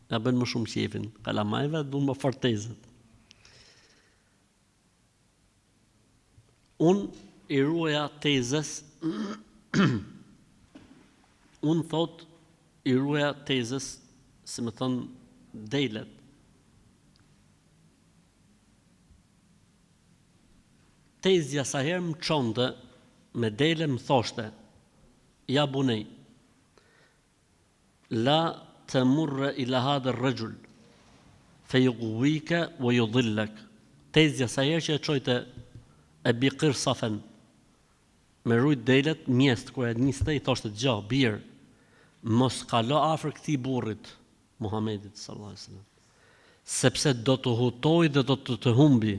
ja bëjnë më shumë qejfin. Kalamajve duan më fort tezet. Unë i ruaja tezes unë thot i ruaja tezes, si me thënë, delet. Tezja sa herë më çonte me dele më thoshte, Ja bunej, la temurre ila hadha rrexhul, fe jugwike we judhillek. Tezja sa herë që e çojte Ebi Qirsafen me rujt delet mjest kur e niste i thoshte dëgjo bir mos kalo afër këtij burrit Muhamedit sallallahu alejhi wasallam sepse do të hutojë dhe do të të humbi.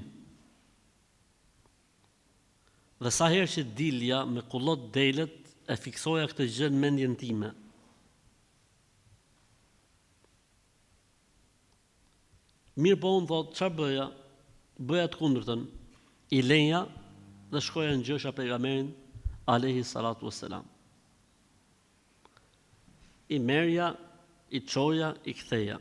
Dhe sa herë që dilja me kullot delet e fiksoja këtë gjë në mendjen time. Mirëpo unë thotë, çfarë bëja? Bëja të kundërtën. I leja dhe shkoja ngjosha pejgamberin alejhi salatu vesselam. I merrja, i çoja, i ktheja.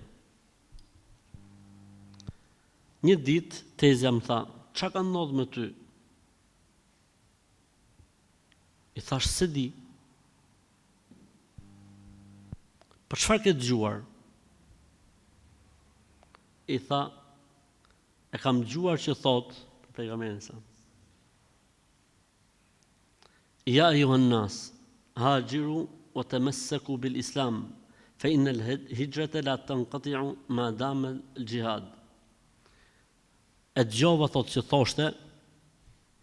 Një ditë tezja më tha, "Ça ka ndodhur me ty?" I thashë, "S'e di." Po çfarë ke dëgjuar? I tha, e kam dëgjuar që thotë për pejgamberin sa. Ja ejuhan nas, haxhiru wa temesseku bil Islam, fe innel hixhrete la tenkatiu ma dame el xhihad. E dëgjova thotë që thoshte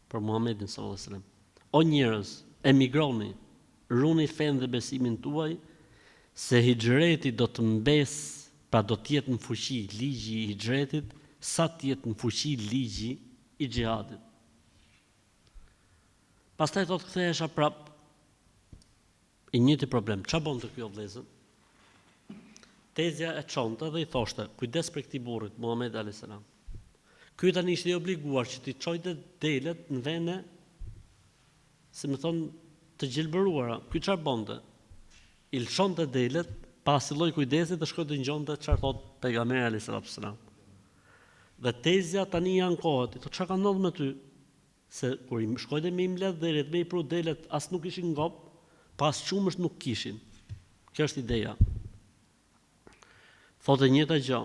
për Muhamedin sallallahu alaihi wasallam, O njerëz, emigroni, runi fenë dhe besimin tuaj, se hixhreti do të mbesë, pra do të jetë në fuqi ligji i hixhretit, sa të jetë në fuqi ligji i xhihadit. Pastaj thotë kthehesha prap i njëjti problem. Ça bonte ky o vëllezër? Tezja e çonte dhe i thoshte, kujdes prej këtij burrit, Muhammed alayhis salam. Ky tani ishte i obliguar që t'i çojte delet në vene, si me thonë, të gjelbëruara. Ky çfarë bonte? I lëshonte delet, pa asnjë lloj kujdesi dhe shkonte ngjonte çfarë thotë pejgamberi alayhis salam. Dhe tezja tani i ankohet, i thotë çfarë ka ndodhur me ty? Se kur i shkojte me i mbledh delet, me i pru delet, as nuk ishin ngop, po as qumësht nuk kishin. Kjo është ideja. Thotë e njëjta gjë,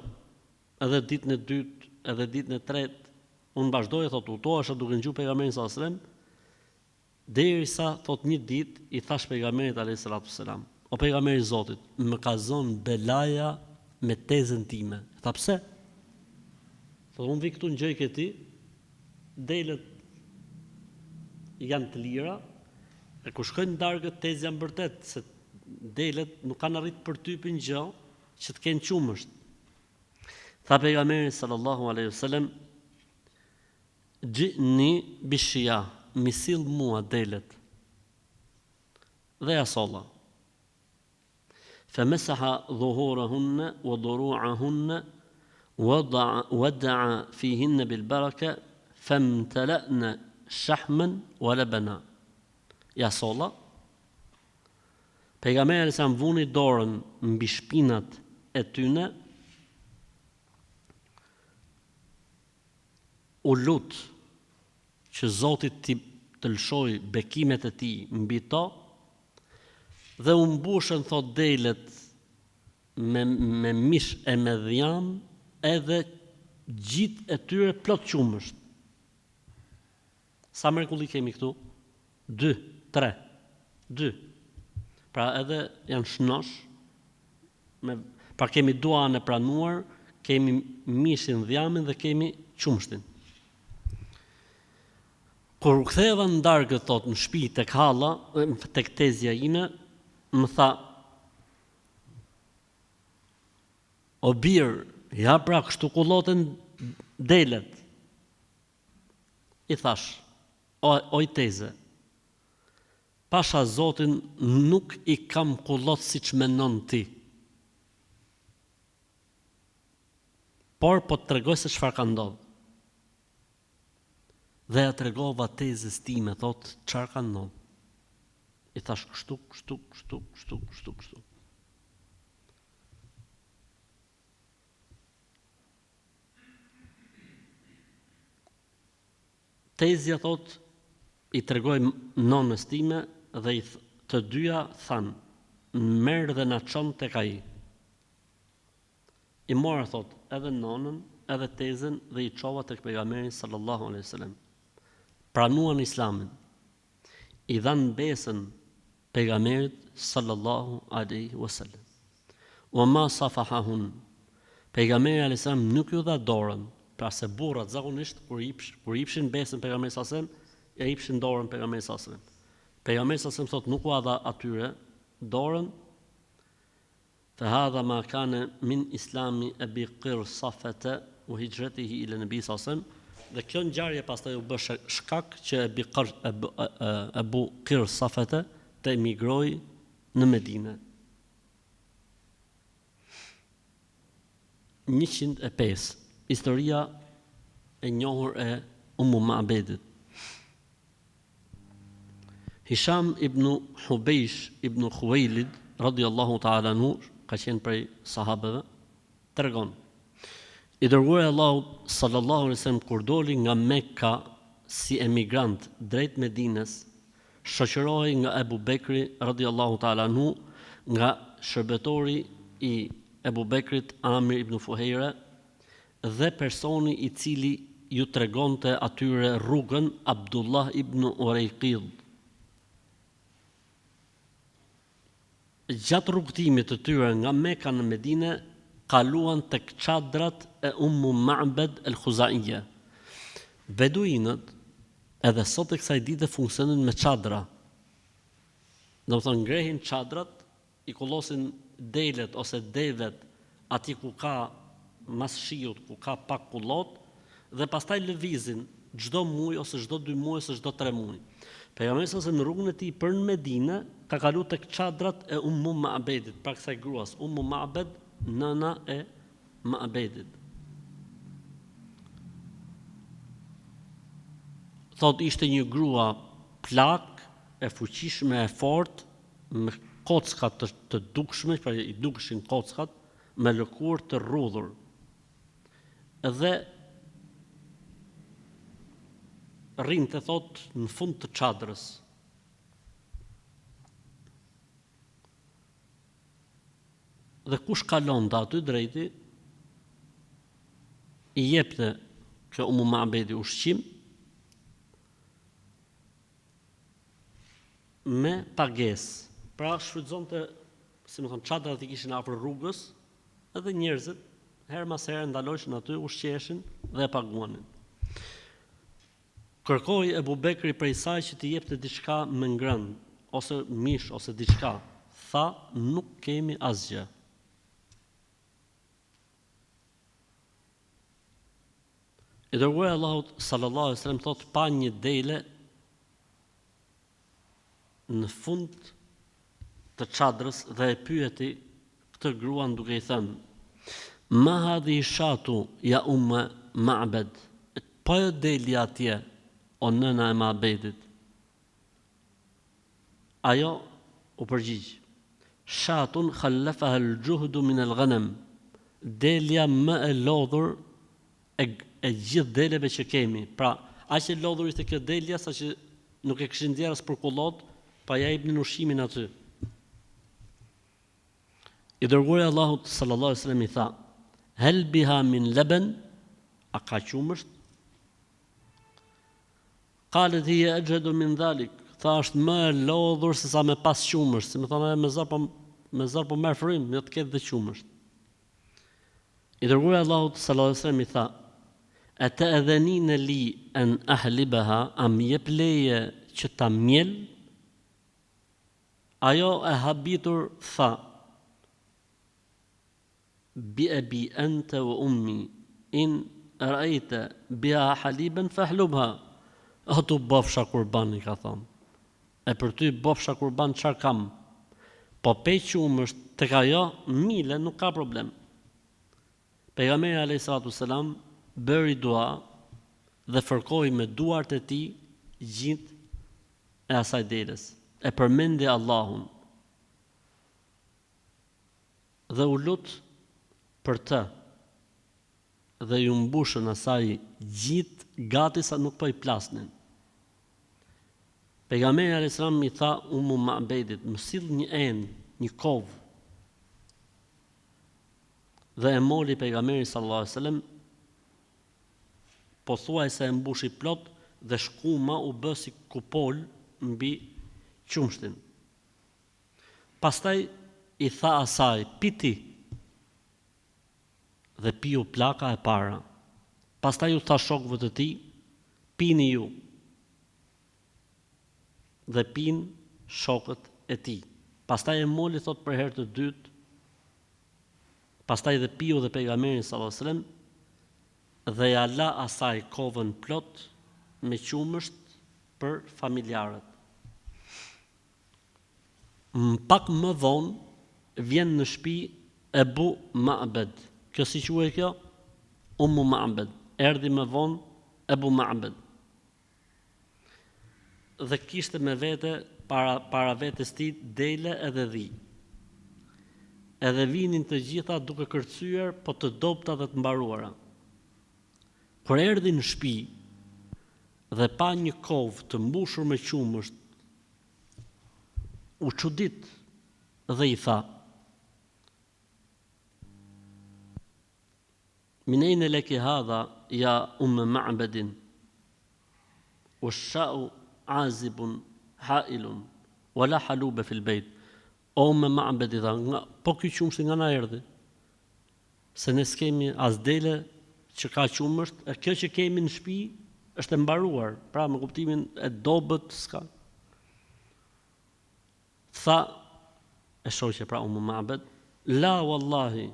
edhe ditën e dytë, edhe ditën e tretë, unë vazhdoja, thotë, hutohesha duke ngju pejgamberin sallallahu alajhi wasallam, Derisa, thotë, një ditë i thashë Pejgamberit alejhi salatu ves selam, O Pejgamber i Zotit, më ka zënë belaja me tezen time. Tha, pse? Thotë, unë vij këtu ngjoj ke ti, delet janë të lira, e kur shkojnë në darkë tezja më bërtet se delet nuk kanë arrit përtypin gjë që të kenë qumësht. Tha pejgamberi sallallahu alaihi wasallam, Xhi'ni bishijah, m'i sill mua delet. Dhe ia solla. Femesaha dhuhurahunne wa duru'ahunne wa da'a fihinne bil baraka famtala'na shahman wa labana. Ia solla. Pejgamberi alejhi selam vuni dorën mbi shpinat e tyne U lut që Zoti t'i të lëshojë bekimet e tij mbi to dhe u mbushën thotë delet me me mish e me dhjam edhe gjitë e tyre plot qumësht. Sa mrekulli kemi këtu? Dy, tre, dy. Pra edhe janë shnosh, me, pra kemi duan e pranuar, kemi mishin, dhjamin dhe kemi qumështin. Kur u ktheva në darkë, thot, në shtëpi tek halla, tek tezja ime, më tha, o bir, ja pra, kështu kulloten delet. I thashë, O, oj teze, pasha Zotin nuk i kam kullot siç mendon ti. Por po të tregoj se çfarë ka ndodhur. Dhe ia tregova tezes time, thotë, çfarë ka ndodhur. I thashë kështu, kështu, kështu, kështu, kështu, kështu. Tezja thotë, i tregoi nonës time dhe i të dyja thanë, merr dhe na çon tek ai. I mora thotë edhe nonën, edhe tezen dhe i çova tek pejgamberi sallallahu alejhi wasallam. Pranuan Islamin. I dhanë besën Pejgamberit sallallahu alejhi wa sallam. Wa ma safahahun. Pejgamberi alejhi selam nuk ju dha dorën, pra se burrat zakonisht kur jipsh, kur jipshin besën pejgamberit sallallahu alejhi wasallam, ja jipshin dorën pejgamberit sallallahu alejhi wasallam. Pejgamberi sallallahu alejhi wasallam thotë nuk ua dha atyre dorën, Fa hadha ma kane min islami Ebi Qirsafete wa hixhretihi ila Nebi sallallahu alejhi wasallam, dhe kjo ngjarje pastaj u bë shkak që Ebi Qir Ebu Qirsafete të emigrojë në Medine. 105. Historia e njohur e Ummu Ma'bedit. Hisham ibn Hubejsh ibn Khuwejlid radijallahu ta'ala anhu, ka qenë prej sahabeve, tregon, I Dërguari i Allahut sallallahu alejhi ve sellem kur doli nga Mekka si emigrant drejt Medines, shoqërohej nga Ebu Bekri radijallahu ta'ala anhu, nga shërbetori i Ebu Bekrit Amir ibn Fuhejre, dhe personi i cili ju tregonte atyre rrugën Abdullah ibn Urejkid. Gjatë rrugëtimit të tyre nga Meka në Medine, kaluan tek çadrat e Ummu Ma'bed el-Khuzaije. Beduinët edhe sot e kësaj dite funksionojnë me çadra. Domethënë ngrehin çadrat I kullosin delet ose devet atje ku ka mas shiut ku ka pak kullotë dhe pastaj lëvizin çdo muaj ose çdo dy muaj ose çdo tre muaj. Pejgamberi sallallahu alejhi ve sellem në rrugën e tij për në Medine ka kalu tek çadrat e Ummu Ma'bedit, pra kësaj gruas, Ummu Ma'bed, nëna e Ma'bedit. Thotë ishte një grua plakë, e fuqishme, e fortë, me kocka të të dukshme, pra i dukeshin kockat, me lëkurë të rrudhur. Dhe rrinte thotë në fund të çadrës. Dhe kush kalonte aty drejti i jepte kjo Umu Ma'bedi ushqim me pagesë. Pra shfrytëzonte, si me thënë, çadrat i kishin afër rrugës, edhe njerëzit herë mas here ndaloshin aty, ushqeheshin dhe e paguanin. Kërkoi Ebu Bekri prej saj që t'i jepte diçka me ngrënë, ose mish ose diçka. Tha, nuk kemi asgjë. I dërguari i Allahut sallallahu alaihi wasallam thotë pa një dele në fund të çadrës dhe e pyeti këtë gruan duke i thënë Ma hadhihi shatu ja umme Ma'bed Po ajo delja atje o nëna e Ma'bedit Ajo u përgjigj Shatun khallafaha al-juhdu min al-ghanam Delja më e lodhur e e gjithë deleve që kemi. Pra, aq e lodhur ishte kjo delja saqë nuk e kishin nxjerrë as për kullotë, pa ia jepnin ushqimin aty. I dërguari i Allahut sallallahu alaihi wasallam i tha: "Hel biha min leben?" A ka qumësht? Qalet hiya ajhadu min dhalik. Tha është më e lodhur se sa me pas qumësht, si me thonë ajo me zor po me zor po merr frymë, jo të ketë dhe qumësht. I Dërguari i Allahut sallallahu alejhi ve sellem i tha, E te'dhenine li en ahlibaha, a më jep leje që ta mjel? Ajo e habitur tha, Bi ebi ente wa ummi, in ra'ejte biha haliben fahlubha. O t'u bofsha kurban i ka thonë. E për ty bofsha kurban çfarë kam? Po pe qumësht tek ajo mile nuk ka problem. Pejgamberi alejhi salatu selam bëri dua dhe fërkoi me duart e tij gjinjtë e asaj deles. E përmendi Allahun dhe u lut për të dhe iu mbushën asaj gjinjtë gati sa nuk po i plasnin. Pejgamberi alejhi selam i tha Ummu Ma'bedit, më sill një enë, një kovë. Dhe e moli pejgamberi sallallahu alejhi wasallam pothuajse e mbushi plot dhe shkuma u bë si kupolë mbi qumështin. Pastaj i tha asaj, Pi ti! Dhe piu plaka e para. Pastaj u tha shokëve të tij, Pini ju! Dhe pinë shokët e tij. Pastaj e moli thotë për herë të dytë, pastaj dhe piu dhe Pejgamberi sallallahu alejhi ve sellem dhe ia la asaj kovën plot me qumësht për familjarët. Pak më vonë vjen në shpi Ebu Ma'bed. Kjo si quhej kjo? Ummu Ma'bed. Erdhi më vonë Ebu Ma'bed. Dhe kishte me vete para para vetes tij dele edhe dhi. Edhe vinin të gjitha duke kërcyer, po të dobëta dhe të mbaruara. Kur erdhi në shpi dhe pa një kovë të mbushur me qumësht, u çudit dhe i tha, Min ejne leki hadha ja Umme Ma'bedin, wa sha'u azibun hailun, wa la halube fil bejt. O Umme Ma'bed i tha, nga, po ky qumështi nga na erdhi? Se ne s'kemi as dele që ka qumësht, e kjo që kemi në shtëpi është e mbaruar, pra me kuptimin e dobët s'ka. Tha e shoqja pra Umu Ma'bed, la wallahi,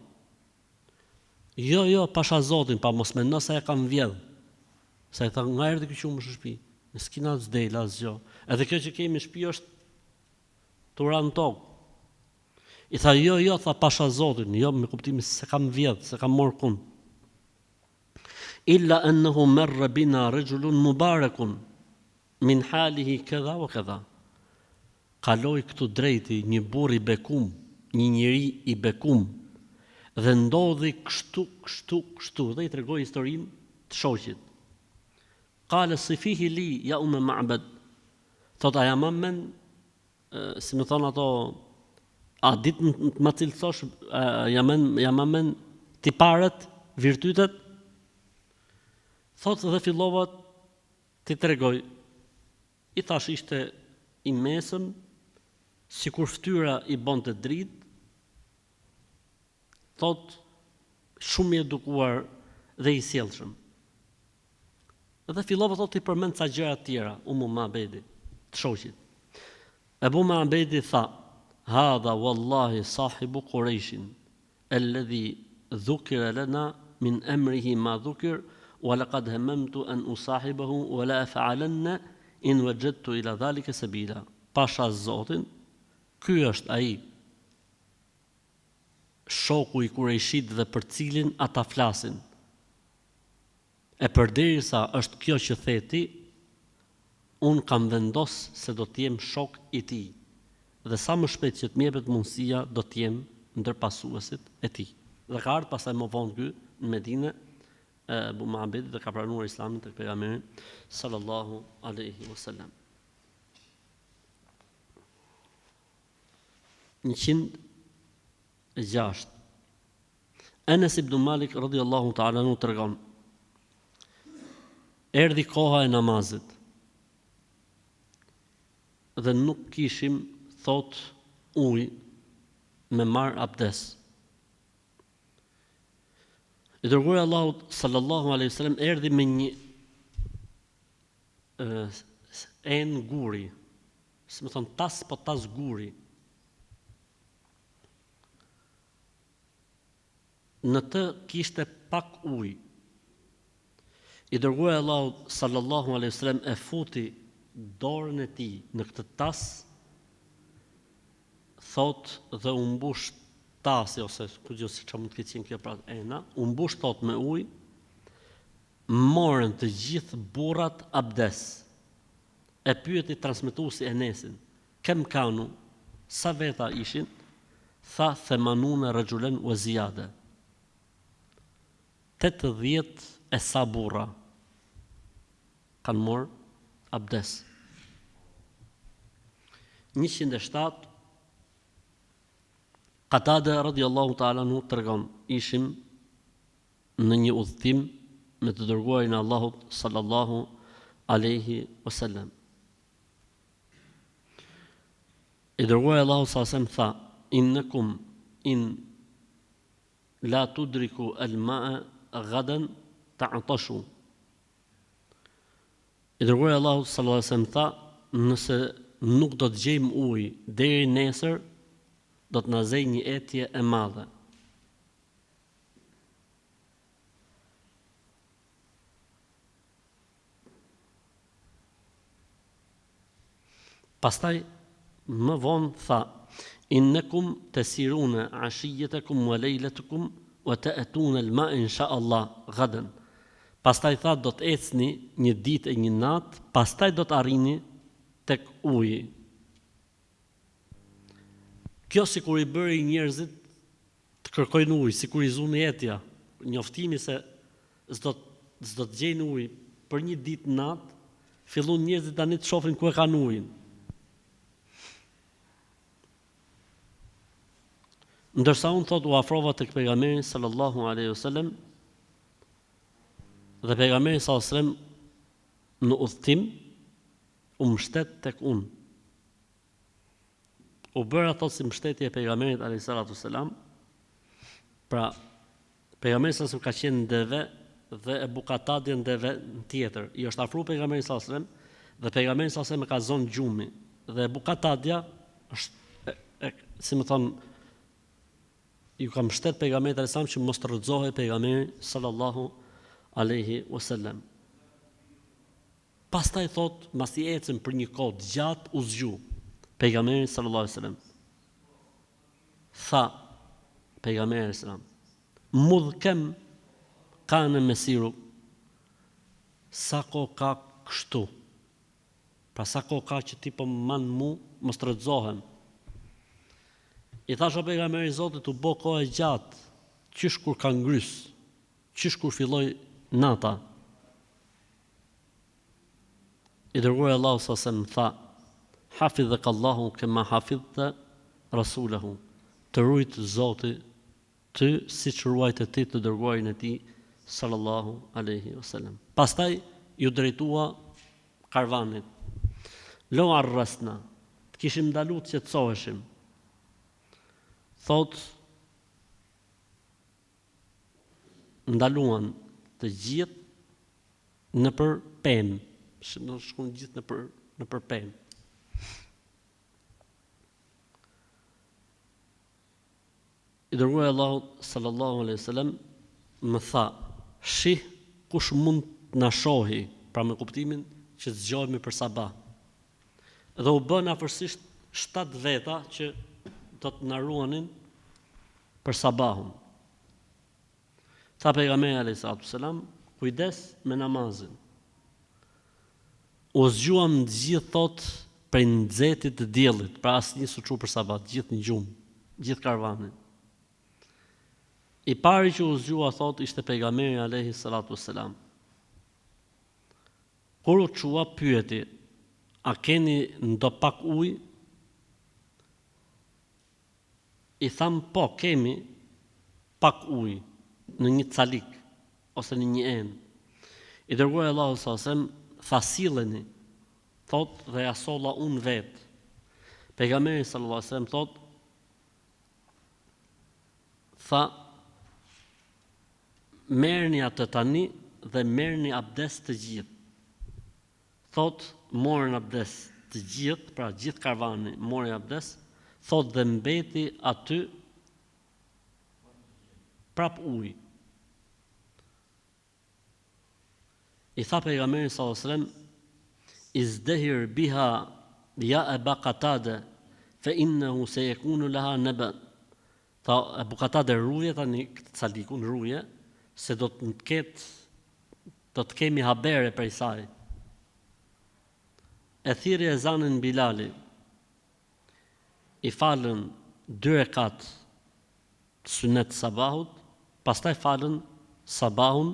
Jo, jo, pasha Zotin, pa mos mendo se e kam vjedh. Se i tha, nga erdhi ky qumësht në shtëpi? Ne s'kina as dele, asgjë. Edhe kjo që kemi në shtëpi është tu ra në tokë. I tha, jo, jo, tha pasha Zotin, jo, me kuptimin se kam vjedh, se kam marrë kun. Illa ennehu merre bina rexhulun mubarekun, Min halihi kedha wa kedha. Kaloi këtu drejti një burrë i bekum, një njeri i bekum, dhe ndodhi kështu, kështu, kështu, dhe i tregoi historinë të shoqit. Kale sifihi li ja Umme Ma'bed. Thotë a ja ma men, si me thonë ato, a di të ma cilësosh, ja men, ja ma men tiparet, virtytet? Thotë dhe fillova T'i tregoj. I thashë ishte i mesëm, sikur fytyra i bonte dritë, thotë shumë i edukuar dhe i sjellshëm. Dhe fillova thotë t'i përmend ca gjëra të tjera, Umu Ma'bedi, të shoqit. Ebu Ma'bedi tha, Hadha wallahi sahibu Kurejshin, Alladhi dhukira lana min emrihi ma dhukir wa laqad hememtu an usahibahu wa la ef'alanna in wajadtu ila dhalika sabila. Pasha Zotin, ky është ai shoku i kurejshitëve për të cilin ata flasin. E përderisa është kjo që the ti, unë kam vendos se do të jem shok i tij, dhe sa më shpejt që të më jepet mundësia do të jem ndër pasuesit e tij. Dhe ka ardhur pastaj më vonë ky në Medine, Ebu Ma'bedi dhe ka pranuar Islamin tek Pejgamberi sallallahu alaihi wasallam. 106 Enes ibn Malik radhiyallahu ta'ala anhu tregon Erdhi koha e namazit dhe nuk kishim thot ujë me marr abdes. I dërguari i Allahut sallallahu alaihi wasallam erdhi me një enë guri, si me thonë tas po tas guri. Në të kishte pak ujë. I Dërguari i Allahut sallallahu alejhi ve sellem e futi dorën e tij në këtë tas, thotë dhe u mbush tasi ose ku di unë se çfarë mund të ketë qenë kjo pra ena, u mbush thotë me ujë, morën të gjithë burrat abdes. E pyeti transmetuesi Enesin, Kem kanu, sa veta ishin, tha themanune rexhulen ue zijade, 80 e sa burra kanë marrë abdes. 107 Katade radiallahu ta'ala anhu tregon, ishim në një udhëtim me të dërguarin e Allahut sallallahu. alejhi wasallam. I dërguari i Allahut sallallahu alejhi wasallam tha: "Innakum in la tudriku al-ma'a ghadan ta'tashu." I dërguari i Allahut sallallahu alejhi wasallam tha: "Nëse nuk do të gjejmë ujë deri nesër, do të na zejë një etje e madhe." Pastaj më vonë tha, Innekum tesirune ashijetakum wa lejletukum wa ta'tuna al-ma'a insha Allah ghadan. Pastaj tha do të ecni një ditë e një natë, pastaj do të arrini tek uji. Kjo sikur i bëri njerëzit të kërkojnë ujë, sikur i zuni etja, njoftimi se s'do s'do të gjejnë ujë për një ditë natë, fillun njerëzit tani të shohin ku e kanë ujin. Ndërsa unë thotë u afrova tek pejgamberi sallallahu alaihi wasallam dhe pejgamberi sallallahu alaihi wasallam në udhëtim u mbështet tek unë. U bëra thotë si mbështetje e pejgamberit alayhi salatu selam. Pra pejgamberi sallallahu alaihi ka qenë në deve dhe Ebu Katadja në deve në tjetër. I është afru pejgamberi sallallahu alaihi wasallam dhe pejgamberi sallallahu alaihi wasallam e ka zonë gjumi dhe Ebu Katadja është e, e, si me thonë iu ka mbështet pejgamberit alayhi salam që mos të rrëzohej pejgamberi sallallahu alaihi wasallam. Pastaj thotë, mbasi ecën për një kohë të gjatë u zgju Pejgamberi sallallahu alejhi wasallam. Tha Pejgamberi alejhi selam, Mudh kem kane mesiru, sa kohë ka kështu? Pra sa kohë ka që ti po më man mu, mos të rrëzohem. I thashë o pejgamber i Zotit u bë kohë e gjatë, qysh kur ka ngrys, qysh kur filloi nata. I dërguari i Allahut sallallahu alejhi wasallam tha, Hafidhaka Allahu kema hafidhte Rasulehu, të rujt Zoti ty siç ruajte ti të dërguarin e tij sallallahu alejhi wasallam. Pastaj iu drejtua karvanit, Lou arrasna, të kishim ndalu të qetësoheshim. Thotë ndaluan të gjithë nëpër pemë, do shkuan gjithë nëpër nëpër pemë. I dërguari i Allahut sallallahu alaihi wasallam më tha, "Shih kush mund të na shohi, pra me kuptimin që të zgjohemi për sabah." Dhe u bënë afërsisht 7 veta që do të na ruanin për sabahun. Tha pejgamberi alayhi salatu selam, kujdes me namazin. U zgjuam të gjithë thot prej nxehtit të diellit, pra asnjë s'u çu për sabah, të gjithë në gjumë, gjithë karvani. I pari që u zgjua thot ishte pejgamberi alayhi salatu selam. Kur u çua pyeti, a keni ndopak ujë? I thamë po, kemi pak ujë në një calik ose në një enë. I dërguari i Allahut sallallahu alejhi wasallam tha silleni, thotë dhe ja solla unë vetë. Pejgamberi sallallahu alejhi wasallam thotë tha merrni atë tani dhe merrni abdes të gjithë. Thotë, morën abdes të gjithë, pra gjithë karvani mori abdes, thotë dhe mbeti aty prap ujë. I tha pejgamberi sallallahu alajhi wasallam, Izdehir biha ja Eba Katade, fe innehu sejekunu leha nebe. Tha Ebu Katade ruje tani këtë calikun ruje, se do të ketë Do të kemi habere prej saj. E thirri ezanin Bilali. I falën dy rekat synet sabahut, pastaj falën sabahun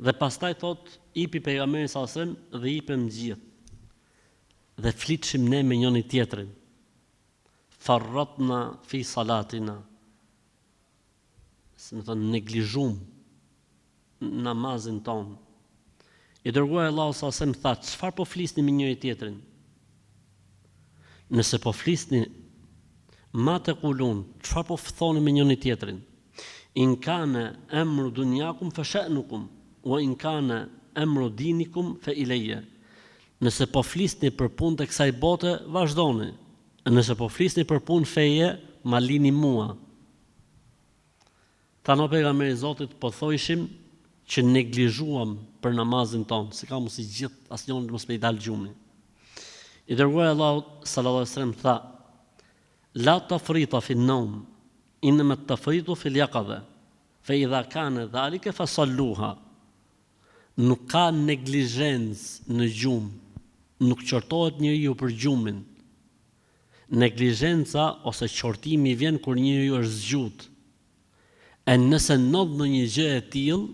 dhe pastaj thotë ipi pejgamberi sallallahu alajhi wasallam dhe ipëm gjithë. Dhe flitshim ne me njëri tjetrin. Farratna fi salatina. Si me thënë neglizhum namazin tonë. I dërguari i Allahut sallallahu alejhi ve sellem tha, Çfarë po flisni me njëri-tjetrin? Nëse po flisni ma tekulun, çfarë po thoni me njëri-tjetrin? In kane emru dunjakum fe she'nukum, wa in kane emru dinikum fe ilejje. Nëse po flisni për punët e kësaj bote, vazhdoni. E nëse po flisni për punë feje, ma lini mua. Thanë o Pejgamber i Zotit, po thojshim që neglizhuam për namazin tonë, si ka mundësi gjithë asnjërit mos me i dalë gjumi. I dërguari i Allahut sallallahu alaihi wasallam tha: La tafrita fi an-nawm, innama at-tafritu fi al-yaqadha, fa idha kana dhalika fa salluha. Nuk ka neglizhencë në gjumë, nuk qortohet njeriu për gjumin. Neglizhenca ose qortimi vjen kur njeriu është zgjut. E nëse ndodh ndonjë gjë e tillë,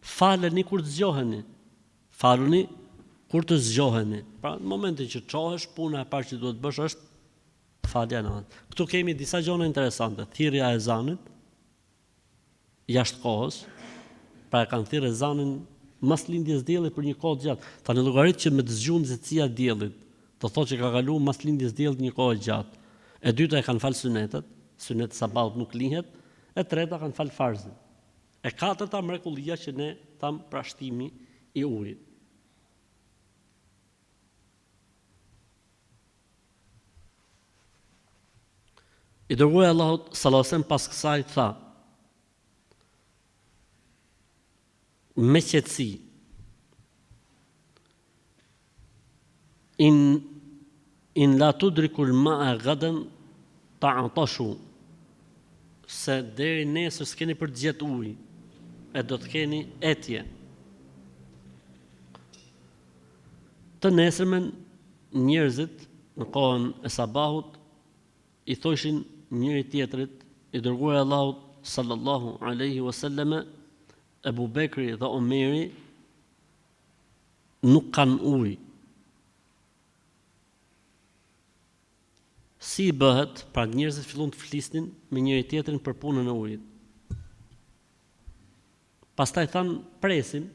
faleni kur të zgjoheni. Faluni kur të zgjoheni. Pra në momentin që çohesh, puna e parë që duhet të bësh është falja e namazit. Këtu kemi disa gjëra interesante. Thirrja e ezanit, jashtë kohës, pra e kanë thirrë ezanin mas lindjes diellit për një kohë të gjatë. Tani llogarit që me të zgju nxehtësia e diellit, do thotë që ka kalu mas lindjes diellit një kohë e gjatë. E dyta e kanë fal synetet, synet sabahut nuk lihet, e treta kanë fal farzin. E katërta mrekullia që ne thamë pra shtimi i ujit. I dërguari i Allahut sallallahu alaihi wasallam pas kësaj tha: Me qetësi in in la tudrikul ma'a gadan ta'tashu se deri nesër s'keni për të gjetë ujë e do të keni etje. Të nesërmen njerëzit në kohën e sabahut i thoshin njëri tjetrit, i dërguari i Allahut sallallahu alaihi wasallame, Ebu Bekri dhe Omeri nuk kanë ujë. Si i bëhet, pra njerëzit filluan të flisnin me njëri tjetrin për punën e ujit. Pastaj thanë presim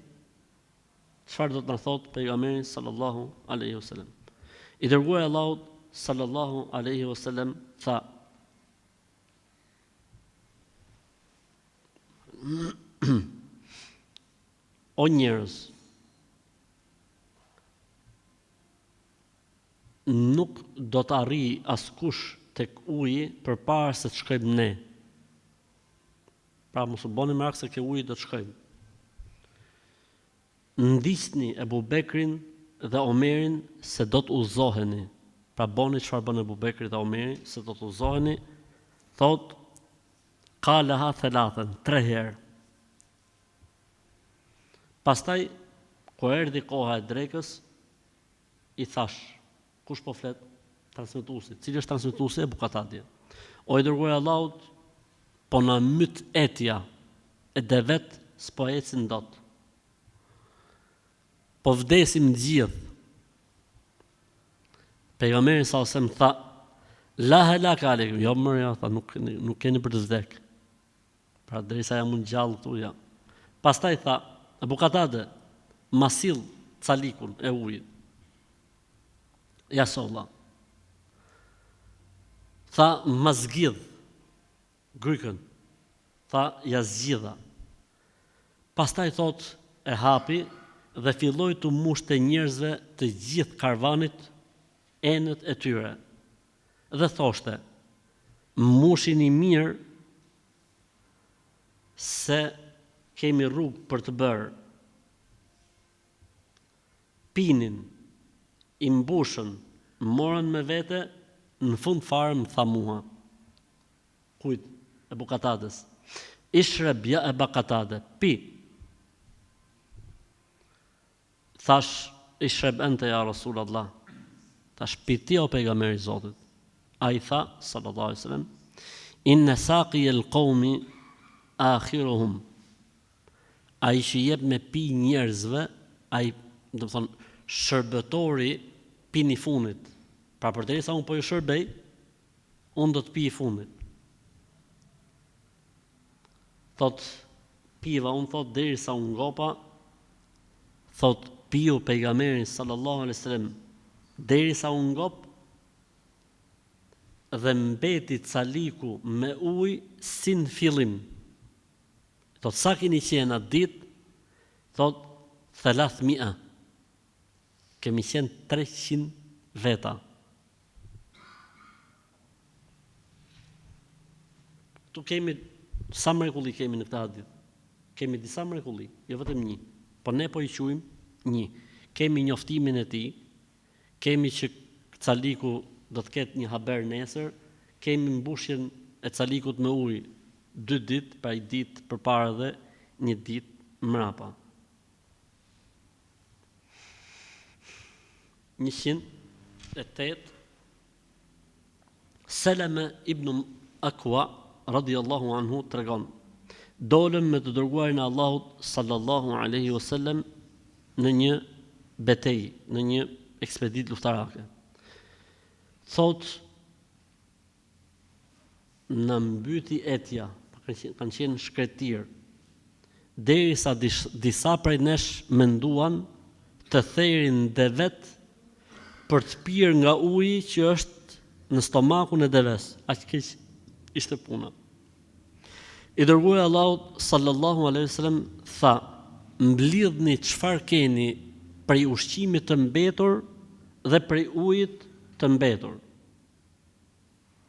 Çfarë do të na thotë Pejgamberi sallallahu alejhi o selem? I dërguari i Allahut sallallahu alejhi o selem tha: O njerëz, nuk do të arrijë askush tek uji përpara se të shkojmë ne. Pra mos u bëni merak se ke uji do të shkojmë. Ndiqni Ebu Bekrin dhe Omerin se do të udhëzoheni. Pra bëni çfarë bën Ebu Bekri dhe Omeri se do të udhëzoheni, thotë Kaleha thalathen, tre herë. Pastaj kur erdhi koha e drekës, i thash, kush po flet? Transmetuesi. Cili është transmetuesi? Ebu Katadja. O i dërguar i Allahut, po na myt etja, e devet s'po ecin dot. Po vdesim të gjithë. Pejgamberi sa selam tha, la helaka alejkum, jo më jo, tha, nuk, nuk keni për të vdek. Pra derisa jam unë gjallë këtu, ja. Pastaj tha, Ebu Katade, ma sill calikun e ujit. Ja solla. Tha, ma zgjidh grykën. Tha, ja zgjidha. Pastaj thotë, e hapi dhe filloi t'u mbushte njerëzve të gjithë karvanit enët e tyre. Dhe thoshte, mbushini mirë se kemi rrugë për të bërë. Pinin, i mbushën, morën me vete, në fund fare më tha mua. Kujt? Ebu Katades. Ishreb ja Eba Katade, pi. Thash, Ishreb ente ja Rasul Allah. Thash, pi ti o pejgamberi i Zotit. Ai tha, sallallahu alaihi wasallam, Inne saqi el qawmi akhiruhum. Ai që jep me pi njerëzve, ai, do të thonë, shërbëtori pin i fundit. Pra përderisa unë po ju shërbej, unë do të pi i fundit. Thot, piva unë thot derisa u ngopa, thot. Piu Pejgamberi sallallahu alejhi ve sellem derisa u ngop dhe mbeti caliku me ujë si në fillim. Thotë sa keni qenë atë ditë? Thotë thelath mia. Kemi qenë 300 veta. Këtu kemi sa mrekulli kemi në këtë hadith. Kemi disa mrekulli, jo vetëm një. Po ne po i quajmë një. Kemi njoftimin e tij, kemi që caliku do të ketë një haber nesër, kemi mbushjen e calikut me ujë dy ditë, pra një ditë përpara dhe një ditë mrapa. 108 Seleme ibn Akwa radiallahu anhu tregon Dolëm me të dërguarin e Allahut sallallahu alaihi wasallam në një betejë, në një ekspeditë luftarake. Thotë Na mbyti etja, kanë qenë në shkretëtirë, derisa disa prej nesh menduan të therin devet për të pirë nga uji që është në stomakun e deves. Aq keq ishte puna. I dërguari i Allahut sallallahu alaihi wasallam tha: "Mblidhni çfarë keni prej ushqimit të mbetur dhe prej ujit të mbetur."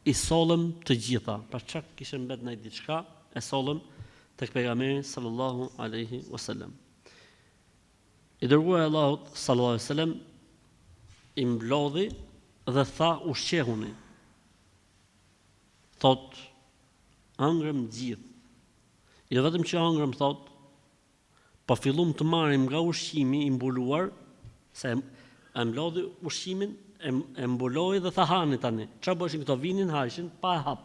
I sollëm të gjitha, pra ça kishte mbet ndonjë diçka, e sollëm tek pejgamberi sallallahu alaihi wasallam. I dërguari i Allahut sallallahu alaihi wasallam i mblodhi dhe tha ushqehuni. Thot hëngrëm gjithë. Jo vetëm që hëngrëm thot, Po fillum të marrim nga ushqimi i mbuluar, se e mblodhi ushqimin, e, e mbuloi dhe tha hani tani. Çfarë bëheshin këto vinin hajshin pa e hap.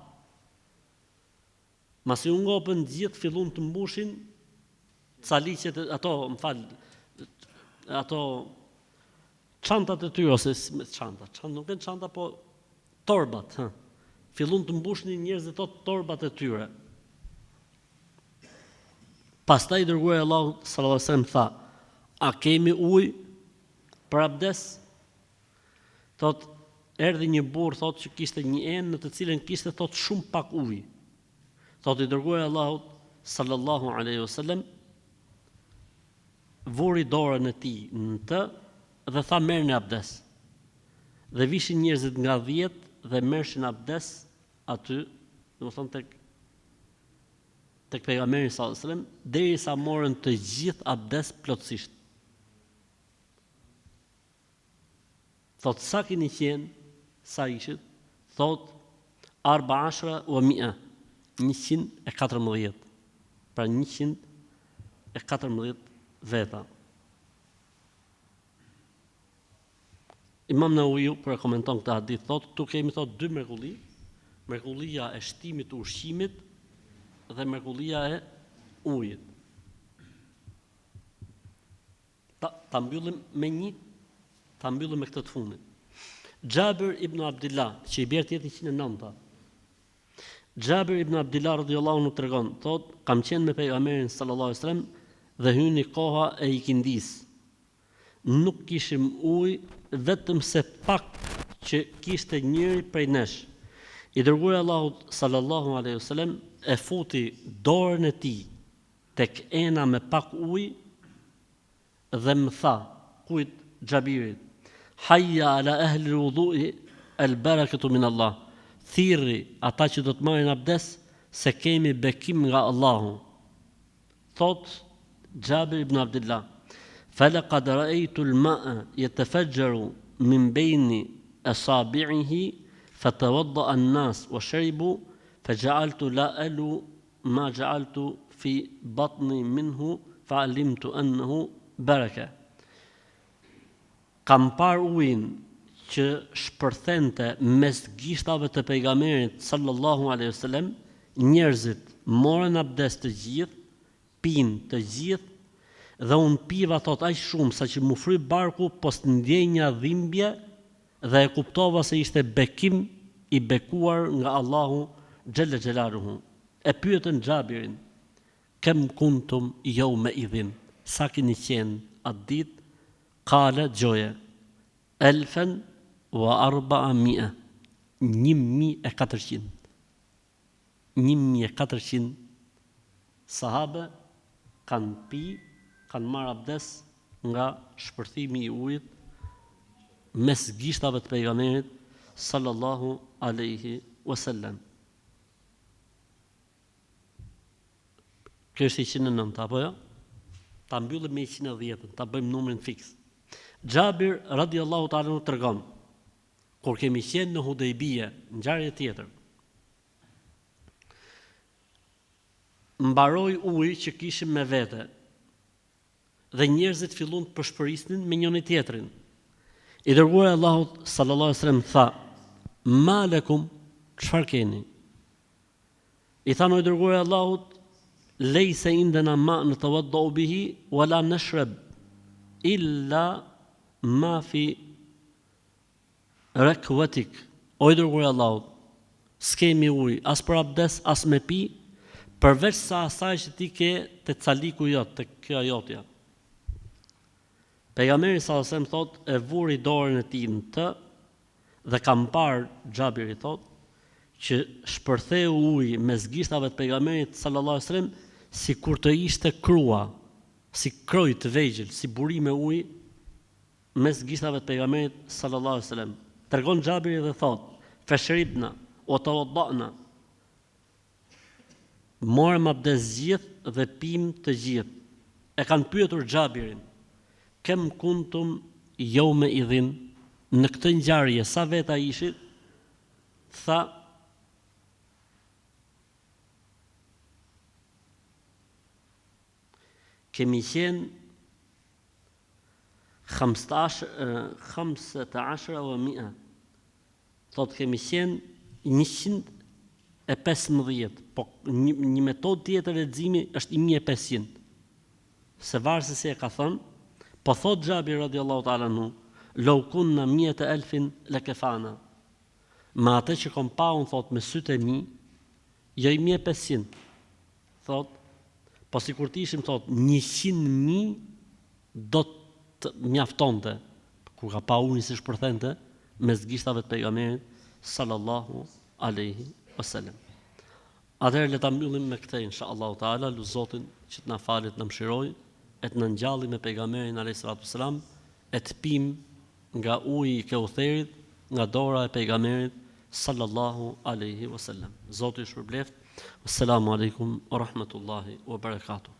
Masi u ngopën gjithë fillun të mbushin caliqet ato, më fal, ato çantat e tyre ose çanta, çanta nuk janë çanta po torbat, hë. Fillun të mbushnin njerëzit ato torbat e tyre. Pastaj i dërguari i Allahut sallallahu alaihi wasallam tha: "A kemi ujë për abdes?" Thot, erdhi një burrë thot që kishte një enë në të cilën kishte thot shumë pak ujë. Thot i dërguari i Allahut sallallahu alaihi wasallam vuri dorën e tij në të dhe tha merrni abdes. Dhe vishin njerëzit nga 10 dhe merrshin abdes aty, domethënë tek tek pejgamberi sallallahu alajhi wasallam derisa morën të gjithë abdes plotësisht. Thot sa keni qenë, sa ishit? Thot arba ashra wa mi'a, 114. Pra 114 veta. Imam Neveviu kur e komenton këtë hadith thotë, këtu kemi thotë dy mrekulli, mrekullia e shtimit të ushqimit dhe mrekullia e ujit. Ta, ta mbyllim me një, ta mbyllim me këtë të fundit. Xhabir ibn Abdullah, që i bie të jetë 109-ta. Xhabir ibn Abdullah radhiyallahu anhu tregon, thotë, kam qenë me pejgamberin sallallahu alaihi wasallam dhe hyni koha e ikindisë. Nuk kishim ujë, vetëm se pak që kishte njëri prej nesh. I Dërguari i Allahut, sallallahu alejhi ve selem, e futi dorën e tij tek ena me pak ujë dhe më tha, kujt, Xhabirit, Hayya ala ehli l-wudhu'i el-baraketu min Allah, thirri ata që do të marrin abdes se kemi bekim nga Allahu. Thotë Xhabir ibn Abdillah, Falaqad ra'aytu al-ma'a yatafajjaru min bayni asabi'ihi fatawadda'a an-nas wa sharibu faja'altu la alu ma ja'altu fi batni minhu fa'alimtu annahu baraka. Kam parë ujin që shpërthente mes gishtave të Pejgamberit sallallahu alejhi ve selem, njerëzit morën abdes të gjithë, pinë të gjithë, dhe unë piva thotë aq shumë saqë m'u fry barku po s'ndjenja dhimbje dhe e kuptova se ishte bekim i bekuar nga Allahu xhelle xhelaluhu. E pyetën Xhabirin, Kem kuntum jeume idhin, sa keni qenë atë ditë? Kale, dëgjoje, Elfen wa arba'a mi'e, 1400. 1400 sahabe kanë pi, kanë marrë abdes nga shpërthimi i ujit mes gishtave të pejgamberit sallallahu alaihi wasallam. Kjo është 109, apo jo? Ta mbyllim me 110-ën, ta bëjmë numrin fiks. Xhabir radiallahu ta'ala anhu tregon, kur kemi qenë në Hudejbije, ngjarje tjetër, mbaroi uji që kishim me vete dhe njerëzit filluan të pëshpërisnin me njëri tjetrin. I dërguari i Allahut sallallahu alaihi wasallam tha: "Ma lekum, çfarë keni?" I thanë o i dërguari i Allahut, lejse indena ma neteveddau bihi, wala neshreb, illa ma fi rekuetik. O i dërguari i Allahut, s'kemi ujë, as për abdes, as me pi, përveç sa asaj që ti ke te caliku jot, te kjo jotja. Pejgamberi sallallahu alajhi wasallam thotë, e vuri dorën e tij në të Dhe kam parë, Xhabiri thotë, që shpërtheu uji mes gishtave të Pejgamberit sallallahu alejhi ve sellem sikur të ishte krua, si kroi të vegjël, si burime uji mes gishtave të Pejgamberit sallallahu alejhi ve sellem. Tregon Xhabiri dhe thotë, Feshribna wa tawadda'na. Morëm abdes gjithë dhe pimë të gjithë. E kanë pyetur Xhabirin, Kem kuntum jeume idhin, në këtë ngjarje sa veta ishit? Tha, Kemi qenë khamsete ashra wa mi'a. Thotë kemi qenë 115, po një, një metodë tjetër leximi është 1500. Se varet se si e ka thënë, po thotë Xhabir radiallahu ta'ala anhu, lou kunna miete elfin le kefana. Me atë që kom pa unë thotë me sytë e mi, jo 1500, thotë, po sikur të ishim thotë 100.000 do të mjaftonte, kur ka pa ujin si shpërthente mes gishtave të pejgamberit sallallahu alaihi wasallam. Atëherë le ta mbyllim me këtë insha Allahu taala, lus Zotin që të na falë, të na mëshirojë, e të na ngjalli me pejgamberin alaihi salatu wasalam, e të pim nga uji i Keutherit, nga dora e pejgamberit sallallahu alaihi wasallam. Zoti ju shpërbleftë. Wassalamu alaikum wa rahmatullahi wa barakatuh.